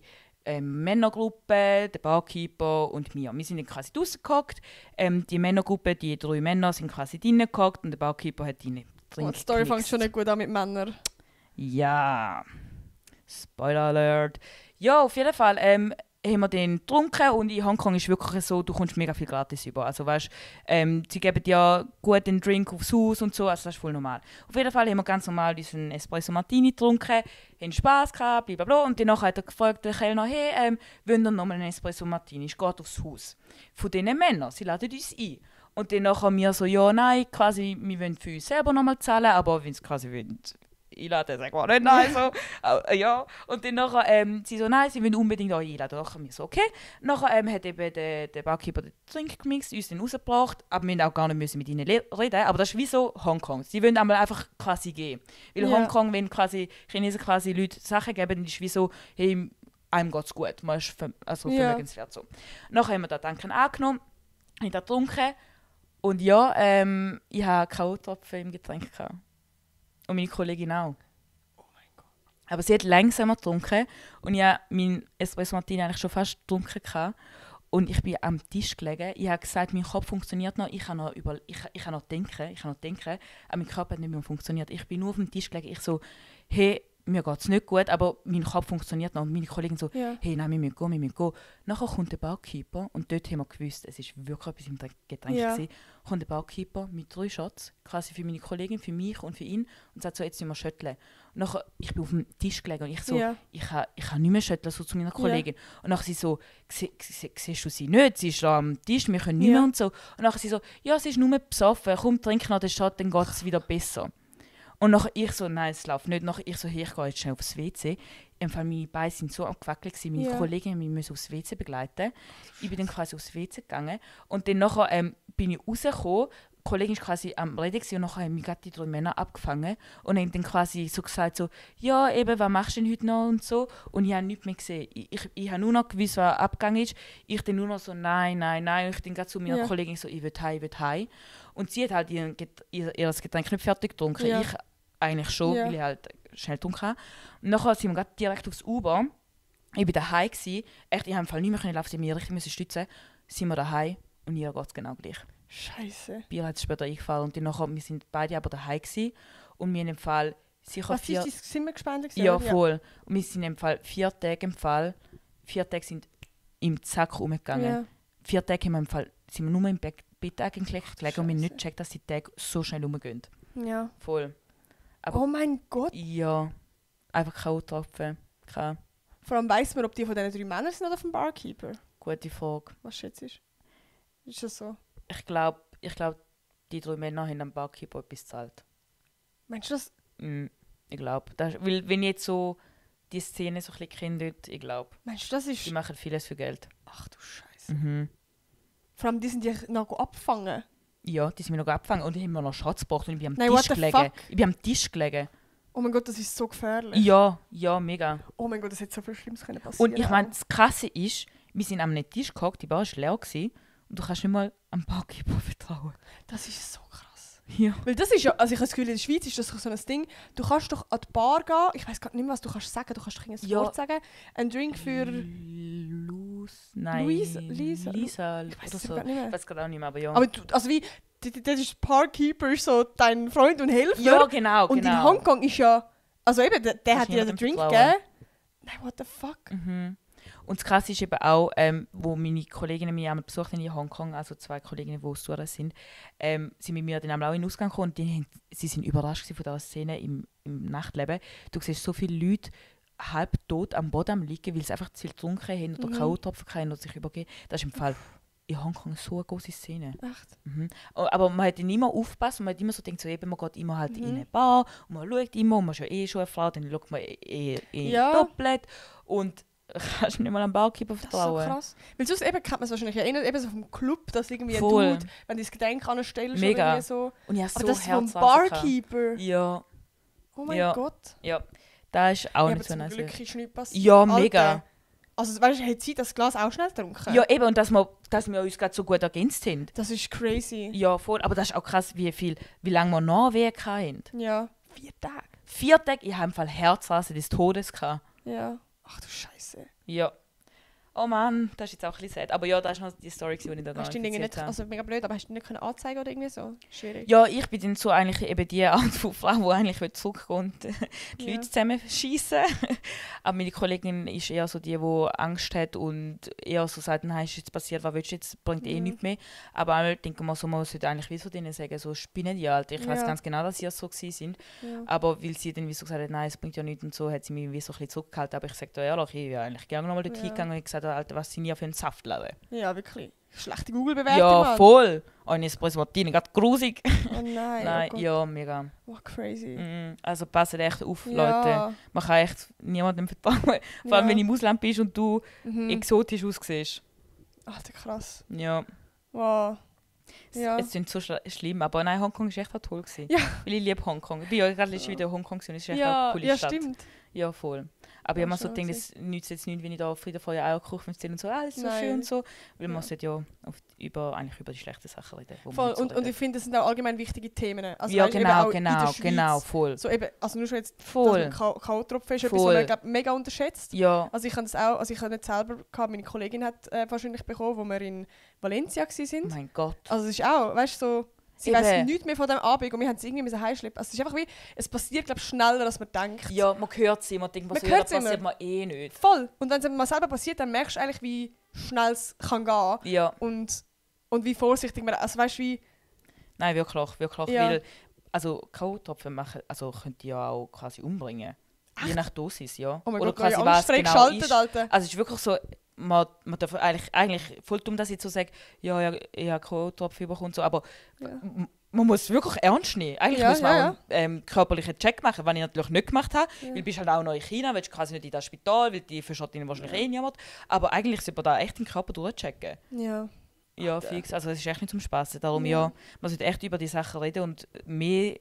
Männergruppe, der Barkeeper und wir. Wir sind dann quasi draussen gehockt, die Männergruppe, die 3 Männer sind quasi drinnen gehockt und der Barkeeper hat drinnen die Story fängt schon nicht gut an mit Männern. Ja, Spoiler Alert. Ja, auf jeden Fall haben wir den getrunken und in Hongkong ist wirklich so, du kommst mega viel gratis über. Also weißt, sie geben dir gut einen Drink aufs Haus und so, also das ist voll normal. Auf jeden Fall haben wir ganz normal diesen Espresso Martini getrunken, haben Spass gehabt, blablabla. Und danach hat er gefragt, der Kellner, hey, wollen wir nochmal einen Espresso Martini? Es geht aufs Haus. Von diesen Männern, sie laden uns ein. Und dann haben wir so, ja, nein, quasi, wir wollen für uns selber nochmal zahlen, aber wenn sie quasi wollen, einladen, sagen wir nicht nein, so, ja. Und dann nachher, sie so, nein, sie wollen unbedingt euch einladen. Dann haben wir so, okay. Nachher hat eben der Barkeeper den Drink gemixt, uns dann rausgebracht, aber wir mussten auch gar nicht mit ihnen reden, aber das ist wie so Hongkong. Sie wollen einmal einfach quasi gehen. Weil Hongkong, wenn quasi Chinesen quasi Leute Sachen geben, dann ist es wie so, hey, einem geht es gut, man ist vermögenswert so. Nachher haben wir das Danken angenommen, haben das getrunken. Und ja, ich hatte K.O.-Tropfen im Getränk gehabt. Und meine Kollegin auch. Oh mein Gott. Aber sie hat langsamer getrunken und ich hatte meinen Espresso Martini eigentlich schon fast getrunken gehabt. Und ich bin am Tisch gelegen. Ich habe gesagt, mein Kopf funktioniert noch. Ich kann noch denken. Aber mein Körper hat nicht mehr funktioniert. Ich bin nur auf dem Tisch gelegen. Ich so, hey, mir geht es nicht gut, aber mein Kopf funktioniert noch. Und meine Kollegin so, hey, nein, wir müssen gehen. Nachher kommt der Barkeeper und dort haben wir gewusst, es war wirklich etwas im Getränk. Kommt der Barkeeper mit 3 Shots, quasi für meine Kollegin, für mich und für ihn, und sagt so, jetzt müssen wir schütteln. Und nachher, ich bin auf dem Tisch gelegen und ich so, ich kann nicht mehr schütteln, so zu meiner Kollegin. Und nachher sie so, siehst du sie nicht? Sie ist da am Tisch, wir können nicht mehr und so. Und nachher sie so, ja, sie ist nur besoffen, komm, trink noch den Shot, dann geht es wieder besser. Und nachher ich so, nein, es läuft nicht. Nachher ich so, hey, ich gehe jetzt schnell aufs WC. Im Fall meine Beine sind so am Gewackelt gewesen, meine Kollegin musste aufs WC begleiten. Ich bin dann quasi aufs WC gegangen. Und dann nachher bin ich rausgekommen. Die Kollegin war quasi am Reden und nachher haben mich gerade die 3 Männer abgefangen. Und haben dann quasi so gesagt, so, ja, eben, was machst du denn heute noch und so. Und ich habe nichts mehr gesehen. Ich habe nur noch gewusst, was abgegangen ist. Ich dann nur noch so, nein. Und ich dann gerade zu meiner Kollegin so, ich will heim. Und sie hat halt ihr Getränk nicht fertig getrunken. Ich eigentlich schon, weil ich halt schnell getrunken habe. Und nachher sind wir gerade direkt aufs Uber. Ich war daheim. Echt, ich habe im Fall nicht mehr laufen, ich musste mich richtig stützen. Sind wir daheim und ihr geht es genau gleich. Scheiße. Bier hat es später eingefallen und dann nachher, wir sind beide aber daheim gewesen. Und wir in dem Fall sicher Was ist dein Zimmergespenst? Ja, voll. Und wir sind im Fall 4 Tage im Fall. 4 Tage sind im Zack rumgegangen. Ja. 4 Tage haben wir im Fall, sind wir nur im Bett eigentlich gelegen und wir haben nicht gecheckt, dass die Tage so schnell rumgehen. Ja. Voll. Aber oh mein Gott. Ja, einfach K.O.-Tropfen. Vor allem weiss man, ob die von diesen 3 Männern sind oder vom Barkeeper. Gute Frage. Was schätzt du? Ist das so? Ich glaube, die 3 Männer haben am Barkeeper etwas gezahlt. Meinst du das? Ich glaube. Weil wenn ich jetzt so die Szene so ein bisschen kenne, ich glaube. Meinst du, das ist... Die machen vieles für Geld. Ach du Scheiße. Vor allem, die sind ja noch abgefangen. Ja, die sind mir noch abgefangen und die haben mir noch Schatz gebracht und ich bin am Nein, Tisch gelegen. Ich bin am Tisch gelegen. Oh mein Gott, das ist so gefährlich. Ja, mega. Oh mein Gott, das hätte so viel Schlimmes können passieren. Und ich meine, das Krasse ist, wir sind am Tisch gehockt, die Bar war leer gewesen, und du kannst nicht mal am Barkeeper vertrauen. Das ist so krass. Ja. Weil das ist ja, also ich habe das Gefühl, in der Schweiz ist das so ein Ding, du kannst doch an die Bar gehen, ich weiß gar nicht mehr, was du kannst sagen, du kannst doch ein Wort sagen, ein Drink für... Lisa? Ich weiß es gar nicht mehr. Ich weiß gerade auch nicht mehr, aber ja. Aber du, also wie, das ist Barkeeper ist so dein Freund und Helfer. Ja, genau. Und in Hongkong ist ja, also eben, der hat dir den Drink gegeben. Nein, what the fuck? Und das Krasse ist eben auch, wo meine Kolleginnen mich einmal besucht haben in Hongkong, also 2 Kolleginnen, die aus Tours sind, sind mit mir dann auch in den Ausgang gekommen und sie sind überrascht von dieser Szene im Nachtleben. Du siehst so viele Leute halb tot am Boden liegen, weil sie einfach zu viel getrunken haben oder K.O.-Tropfen hatten oder sich übergeben. Das ist im Fall in Hongkong so eine große Szene. Echt? Aber man hat immer aufgepasst und man hat immer so gedacht, so eben, man geht immer halt in eine Bar und man schaut immer und man ist ja schon eine Frau, dann schaut man doppelt und kannst nicht mal am Barkeeper vertrauen. Das ist so krass. Weil sonst eben kennt man es wahrscheinlich ja eben so vom Club, dass irgendwie voll. ein Dude, wenn du das Getränk anstellst mega. oder so. Und ja, so aber das vom Barkeeper. Ja. Oh mein Gott. Ja. Das ist auch Ja, nicht so aber nice. zum Glück ist nichts passiert. Ja, Alter. mega. Also weißt du, hat sie das Glas auch schnell getrunken? Ja, eben, und dass wir uns gerade so gut ergänzt haben. Das ist crazy. Ja, voll. Aber das ist auch krass, wie lange wir Nachwehen hatten. Ja. 4 Tage. 4 Tage, ich habe im Fall Herzrasen des Todes gehabt. Ja. Ach du Scheiße. Ja. Oh Mann, das ist jetzt auch ein bisschen sad. Aber ja, das ist noch die Story, die ich da Hast du ihn nicht, also mega blöd, aber hast du ihn nicht anzeigen oder irgendwie so? Schwierig. Ja, ich bin dann so eigentlich eben die Art von Frau, die eigentlich zurückgehen und die Ja. Leute zusammenschießen. Aber meine Kollegin ist eher so die Angst hat und eher so sagt, nein, ist jetzt passiert, was willst du jetzt, bringt nichts mehr. Aber einmal denken wir so, man sollte eigentlich wie so denen sagen, so spinnen die halt. Ich weiß Ja. ganz genau, dass sie so gewesen sind. Ja. Aber weil sie dann wie so gesagt hat, nein, es bringt ja nichts und so, hat sie mich wie so ein bisschen zurückgehalten. Aber ich sage dir ehrlich, ich wäre eigentlich gerne nochmal dort Ja. hingegangen und gesagt, Alter, was sind ihr für ein Saftladen? Ja, wirklich. Schlechte Google-Bewertung, Ja, Mann. voll. Und jetzt Espresso Martini, gerade grusig. Oh nein, Nein, oh Gott. ja, mega. Oh, crazy. Also passt echt auf, Leute. Ja. Man kann echt niemandem vertrauen. Vor allem, wenn du im Ausland bist und du exotisch aussiehst. Alter, krass. Ja. Wow. Ja. Es klingt so schlimm, aber nein, Hongkong war echt auch toll. Gewesen. Ja. Weil ich liebe Hongkong. Ich bin ja gerade letztens wieder in Hongkong gewesen, es ist echt auch Ja, eine coole ja, Stadt. stimmt. Ja, voll. Aber ich habe mir so schon gedacht, es nützt jetzt nicht, wenn ich da auf Frieden vor Eierkuchen erzähle und so, das ist so Nein. schön und so. Weil Ja. man sollte ja eigentlich über die schlechten Sachen reden. wo man Voll. nicht so Und ich redet. finde, das sind auch allgemein wichtige Themen. Also, Ja, weißt, eben auch in der genau, Schweiz. voll. So eben, also nur schon jetzt, Voll. K.O.-Tropfen ist etwas, Voll. was man glaub, mega unterschätzt. Ja, Also ich habe das auch, also ich habe nicht selber gehabt, meine Kollegin hat wahrscheinlich bekommen, wo wir in Valencia waren. mein Gott. Also es ist auch, weißt du, so, sie Eben. weiss nichts mehr von dem Abend und wir haben es irgendwie heimschleppen. Also es ist einfach wie, es passiert glaube schneller, als man denkt. Ja, man hört es immer, denkt man Man so, ja, hört's das passiert immer. mir eh nicht. Voll. Und wenn es mal selber passiert, dann merkst du eigentlich, wie schnell es kann gehen Ja, und wie vorsichtig man, also weißt du, wie, nein, wirklich, Ja. weil, also K.O.-Tropfen also könnt ihr ja auch quasi umbringen. Je nach Dosis, ja. oh mein Oder Gott, quasi quasi alles was genau freigeschaltet, ist. Alter. Also es ist wirklich so, man darf eigentlich voll dumm, dass ich so sage, ja, ich habe K.O.-Tropfen bekommen und so, aber Ja. man muss es wirklich ernst nehmen. Eigentlich Ja, muss man ja, auch einen körperlichen Check machen, was ich natürlich nicht gemacht habe, Ja. weil du bist halt auch noch in China, willst quasi nicht in das Spital, weil die verschotten ihn wahrscheinlich eh niemand. Aber eigentlich sollte man da echt den Körper durchchecken. Ja. Ja, fix. Also es ist echt nicht zum Spaß. Darum Ja. man sollte echt über die Sachen reden und mehr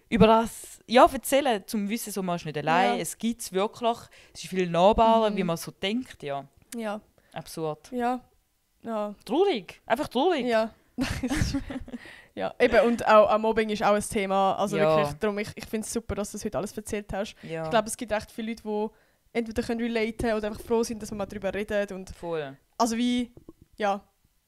über das erzählen, zum Wissen, so man ist nicht allein. Ja. Es gibt es wirklich. Es ist viel nahbarer, wie man so denkt. Ja, Ja. absurd. Ja. Ja. Traurig. Einfach traurig. Ja. Ja, eben, und auch Mobbing ist auch ein Thema. Also Ja. wirklich, darum, ich finde es super, dass du das heute alles erzählt hast. Ja, Ich glaube, es gibt echt viele Leute, die entweder können relaten oder einfach froh sind, dass man mal darüber redet. Und voll. also wie, ja,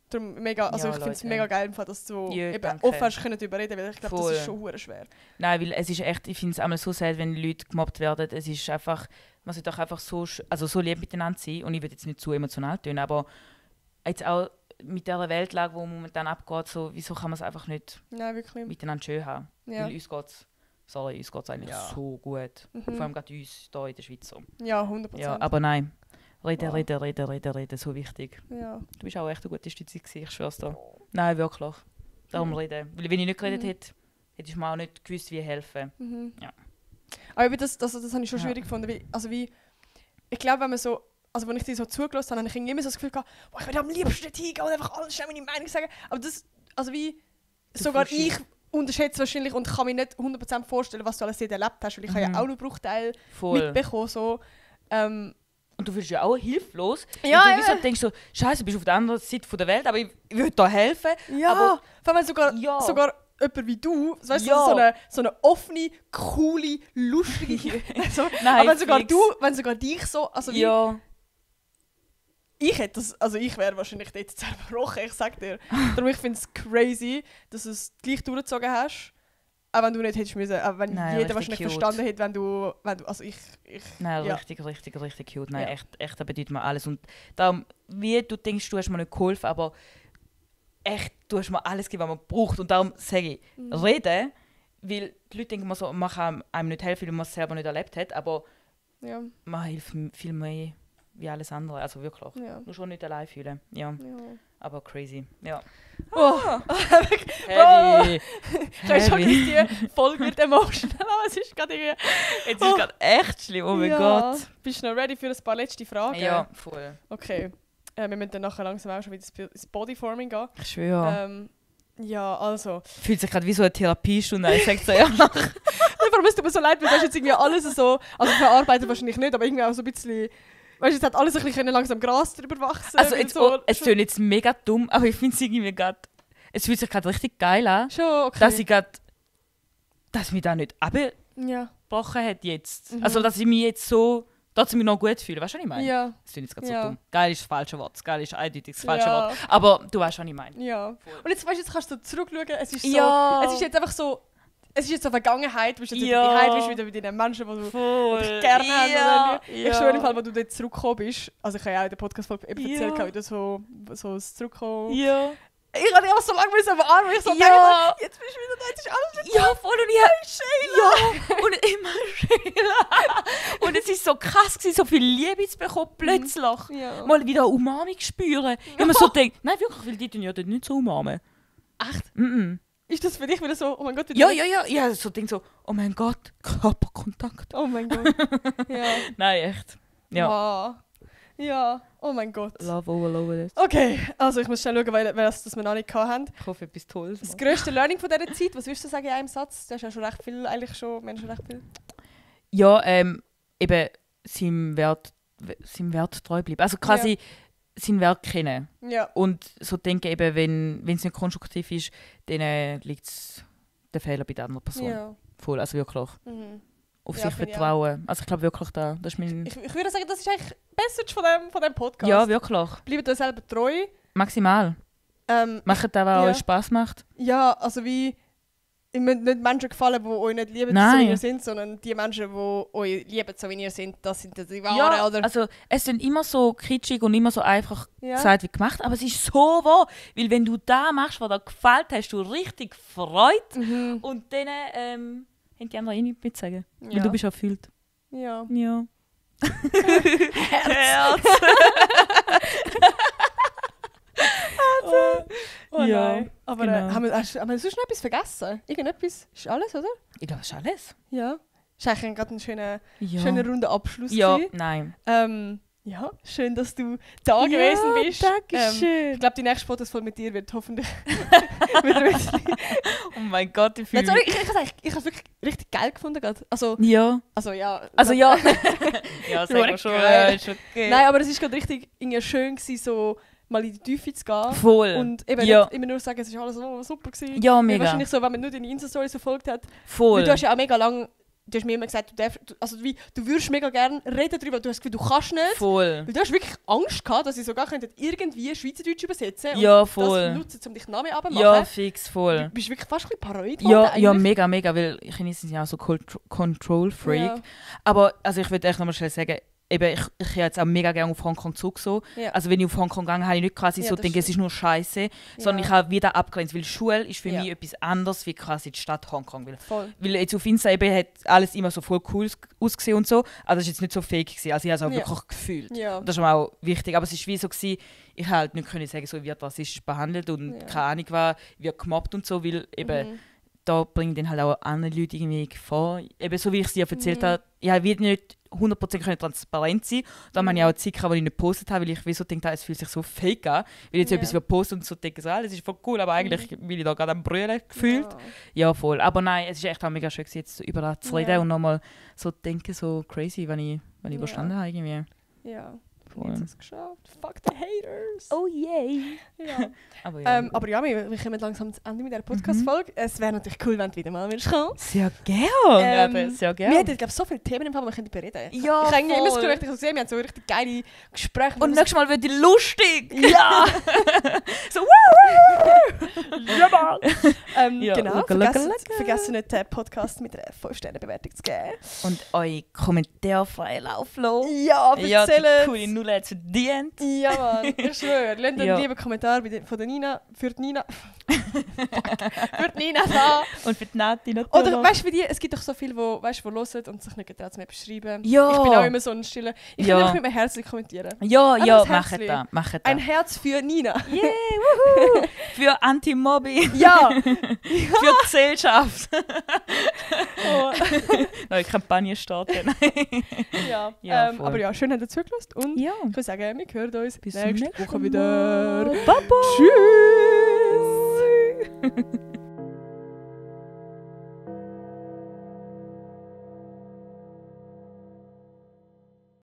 darum mega, also Ja, ich finde es Leute. mega geil, im Fall, dass du Ja, eben danke. offen hast können darüber reden, weil ich glaube, das Voll. ist schon hure schwer. Nein, weil es ist echt, ich finde es einmal so sad, wenn Leute gemobbt werden. Es ist einfach, man sollte auch einfach so lieb miteinander sein. Und ich will jetzt nicht zu emotional tun, aber jetzt auch mit dieser Weltlage, die momentan abgeht, so, wieso kann man es einfach nicht Nein, wirklich. miteinander schön haben? Ja, Weil uns geht es eigentlich Ja. so gut. Mhm. Vor allem gerade uns hier in der Schweiz. So. ja 100%. Ja, aber nein. Wow. Reden, so wichtig. Ja. Du bist auch echt eine gute Stütze gewesen, ich schwör's dir. Nein, wirklich. Darum reden. Weil wenn ich nicht geredet hätte, hätte ich mir auch nicht gewusst, wie helfen. Mhm. Ja. Aber eben das habe ich schon Ja. schwierig gefunden. Ich glaube, wenn man so, also wenn ich die so zugelassen habe, habe ich irgendwie immer so das Gefühl gehabt, boah, ich würde am liebsten dort hingehen und einfach alles schnell meine Meinung sagen. Aber das, also wie, Du sogar fühlst dich- ich unterschätze wahrscheinlich und kann mir nicht 100% vorstellen, was du alles dort erlebt hast, weil ich habe ja auch nur Bruchteil Voll. mitbekommen. So. Und du fühlst dich ja auch hilflos. Ja, weil du eben. so denkst so, Scheiße, du bist auf der anderen Seite der Welt, aber ich würde da helfen. Ja, Aber- vor allem sogar Ja. jemand wie du, weißt Ja. du, so eine offene, coole, lustige. so, Nein, aber wenn fix. wenn sogar dich so, also wie, Ja, ich hätte das, also ich wäre wahrscheinlich dort zerbrochen, ich sag dir. Darum ich finde es crazy, dass du es gleich durchgezogen hast. Auch wenn du nicht hättest müssen, auch wenn Nein, jeder richtig wahrscheinlich cute. verstanden hätte, wenn du, also ich nein, ja. richtig cute. Nein, Ja. echt, das bedeutet mir alles. Und darum, wie du denkst, du hast mir nicht geholfen, aber echt, du hast mir alles gegeben, was man braucht. Und darum sage ich, reden, weil die Leute denken immer so, man kann einem nicht helfen, weil man es selber nicht erlebt hat, aber ja, man hilft viel mehr wie alles andere, also wirklich. ja. Nur schon nicht allein fühlen, ja, ja. aber crazy, ja. Oh, Heavy! ich weiß schon, dass die Folge wird emotional, aber es ist gerade irgendwie... Jetzt ist es gerade echt schlimm, oh mein ja. Gott. Bist du noch ready für ein paar letzte Fragen? Ja, voll. Okay. Wir müssen dann nachher langsam auch schon wieder ins Bodyforming gehen. Ich schwöre. Ja, also... Fühlt sich gerade wie so eine Therapiestunde, ich sag's dir ehrlich. Warum es tut mir so leid, weil du hast jetzt irgendwie alles so... Also verarbeitet wahrscheinlich nicht, aber irgendwie auch so ein bisschen... weißt du, es hat alles ein bisschen langsam Gras drüber wachsen. Also jetzt, so, es tönt jetzt mega dumm, aber ich finde es irgendwie gerade... Es fühlt sich gerade richtig geil an, schon okay. dass mich da nicht ja. abgebrochen hat jetzt. Also dass ich mich jetzt so... Dass ich mich noch gut fühle, weißt du, was ich meine? Ja. Das klingt jetzt gerade so dumm. Geil ist das falsche Wort. Geil ist eindeutig das falsche Ja. Wort. Aber du weißt, was ich meine. Ja. Und jetzt, weißt du, jetzt kannst du zurückschauen. Es ist so, Ja. es ist jetzt einfach so, es ist jetzt so Vergangenheit. Du bist jetzt Ja. daheim, bist wieder bei den Menschen, die du Voll. gerne hast. Ja. Oder nicht. Ich schwöre, im Fall, wo du dort zurückgekommen bist, also ich habe ja auch in der Podcast-Folge erzählt, wie du so das Zurückkommen. Ja. Ich habe dich auch so lange verarmen, weil ich so Ja. dachte, jetzt bist du wieder da, jetzt ist alles wieder Ja, voll. Und ich ja, und immer Sheila. Und es war so krass, gewesen, so viel Liebe zu bekommen, plötzlich. Ja. Mal wieder Umami spüren. Wenn man so denkt, nein, wirklich, weil die tun ja dort nicht so umarmen. Echt? Mhm. Ist das für dich wieder so, oh mein Gott, wieder Ja. Ja, so denkt so, oh mein Gott, Körperkontakt. Oh mein Gott. Ja. Nein, echt. Ja. Wow. Ja, oh mein Gott. Love all over it. Okay, also ich muss schnell schauen, weil das wir noch nicht hatten. Ich hoffe, etwas Tolles. Das grösste Learning von dieser Zeit, was würdest du sagen in einem Satz? Du hast ja schon recht viel, eigentlich schon, Menschen recht viel. Ja, eben seinem Wert treu bleiben. Also quasi seinen Wert kennen. Ja. Und so denken eben, wenn es nicht konstruktiv ist, dann liegt der Fehler bei der anderen Person. Ja. Voll, also wirklich. Mhm. Auf Ja, sich finde ich vertrauen. Also ich glaube wirklich, das ist mein... Ich würde sagen, das ist eigentlich die Message von dem Podcast. Ja, wirklich. Bleibt euch selber treu. Maximal. Macht das, was euch Spass macht. Ja, also wie... Ihr müsst nicht Menschen gefallen, die euch nicht lieben, Nein. so wie ihr seid, sondern die Menschen, die euch lieben, so wie ihr seid, das sind die wahren, Ja, oder? also es sind immer so kitschig und immer so einfach Ja. gesagt wie gemacht, aber es ist so wahr. Weil wenn du das machst, was dir gefällt, hast du richtig Freude. Mhm. Und dann haben die anderen eh nichts mitzusagen. Weil Ja. du bist erfüllt. Ja. Ja. Herz. Oh Ja, nein. Aber genau. haben wir sonst noch etwas vergessen? Irgendetwas? Ist alles, oder? Ich glaube, das ist alles. Ja. Ist eigentlich gerade ein schöner Ja. runder Abschluss. Ja, gewesen. nein. Ja, schön, dass du da gewesen bist. Dankeschön. Ich glaube, die nächste Fotos mit dir wird hoffentlich wieder ein bisschen... Oh mein Gott, ich Nein, fühle sorry, ich habe es wirklich richtig geil gefunden gerade. Also Ja. ja. Also ja. Ja, sag mal schon. Ja, ist okay. Nein, aber es war gerade richtig irgendwie schön gewesen, so mal in die Tiefe zu gehen. Voll. Und eben Ja. nicht immer nur sagen, es war alles so super gewesen. Ja, Weil mega. wahrscheinlich so, wenn man nur deine Insta-Stories verfolgt hat. Voll. Weil du hast ja auch mega lang, du hast mir immer gesagt, du würdest mega gerne reden darüber, du hast das Gefühl, du kannst nicht. Voll. Weil du hast wirklich Angst gehabt, dass ich sogar irgendwie Schweizerdeutsch übersetzen könnte. Ja, und voll. das nutzen, um dich Namen abzumachen. Ja, fix, Du voll. bist wirklich fast ein bisschen paranoid Ja, geworden ja, eigentlich. mega, weil Chinesen sind ja auch so Control-Freak. Ja. Aber also ich würde echt nochmal schnell sagen, eben, ich gehe jetzt auch mega gerne auf Hongkong zurück. So. Ja. Also wenn ich auf Hongkong gehe, habe ich nicht quasi Ja, so das denke, es ist nur Scheiße, sondern ich habe wieder abgrenzt, weil Schule ist für Ja. mich etwas anderes wie quasi die Stadt Hongkong. Voll. Weil jetzt auf Insta eben hat alles immer so voll cool ausgesehen und so, aber das ist jetzt nicht so fake gewesen. Also ich habe es auch Ja. wirklich gefühlt. Ja. Und das ist mir auch wichtig, aber es ist wie so gewesen, ich habe halt nicht können sagen, so wird rassistisch behandelt und Ja. keine Ahnung was, wird gemobbt und so, weil eben Mhm. da bringen dann halt auch andere Leute irgendwie vor. Eben so wie ich es dir erzählt Mhm. habe, ich habe wieder nicht 100% transparent sein. Da habe ich auch Zeit gehabt, die ich nicht gepostet habe, weil ich wie so denke, es fühlt sich so fake an. Weil ich jetzt Ja. etwas posten und so denke, so, das ist voll cool, aber eigentlich bin ich da gerade am Brüllen gefühlt. Ja. Ja, voll. Aber nein, es ist echt auch mega schön, gewesen, jetzt über das zu reden Ja. und nochmal so denken, so crazy, wenn ich Ja. überstanden habe. Irgendwie. Ja. Voll. Jetzt hast du es geschafft. Fuck the haters. Oh yay! Ja. Aber ja. Aber ja, wir kommen langsam zu Ende mit dieser Podcast-Folge. Es wäre natürlich cool, wenn du wieder mal würdest kommen. Sehr gern! sehr Wir gern. hätten, glaube ich, so viele Themen, im Fall, wir können bereden. Ja, Ich habe immer das voll. Gefühl, ich habe gesehen, wir haben so richtig geile Gespräche. Und nächstes Mal wird die lustig! Ja! So, Ja, Mann! Ja, Genau, lugga, vergessen nicht, den Podcast mit einer 5-Sterne-Bewertung zu geben. Und euch Kommentare frei laufen lassen. Ja, Ja, die erzählen! coole Null hat es verdient. Ja, Mann, ich schwöre. Lasst einen Ja. lieben Kommentar von der Nina, für die Nina. Für die Nina da. Und für die Nati natürlich. Oder weißt du, wie die, es gibt doch so viele, die hören und sich nicht getrauen, zu mir beschreiben. Ja. Ich bin auch immer so ein Stiller. Ich Ja. kann einfach mit einem Herzchen kommentieren. ja, Aber ja, das macht Herzli. das. Macht Ein das. Herz für Nina. Yay, wuhu! Für Anti-Mobbing. Ja! Für die Gesellschaft. Oh. Neue Kampagne starten. Ja, Ja, voll. aber ja, schön, dass ihr zugelassen und Ja. ich würde sagen, wir hören uns Bis nächste zum nächsten Woche Mal. wieder. Baba. Tschüss!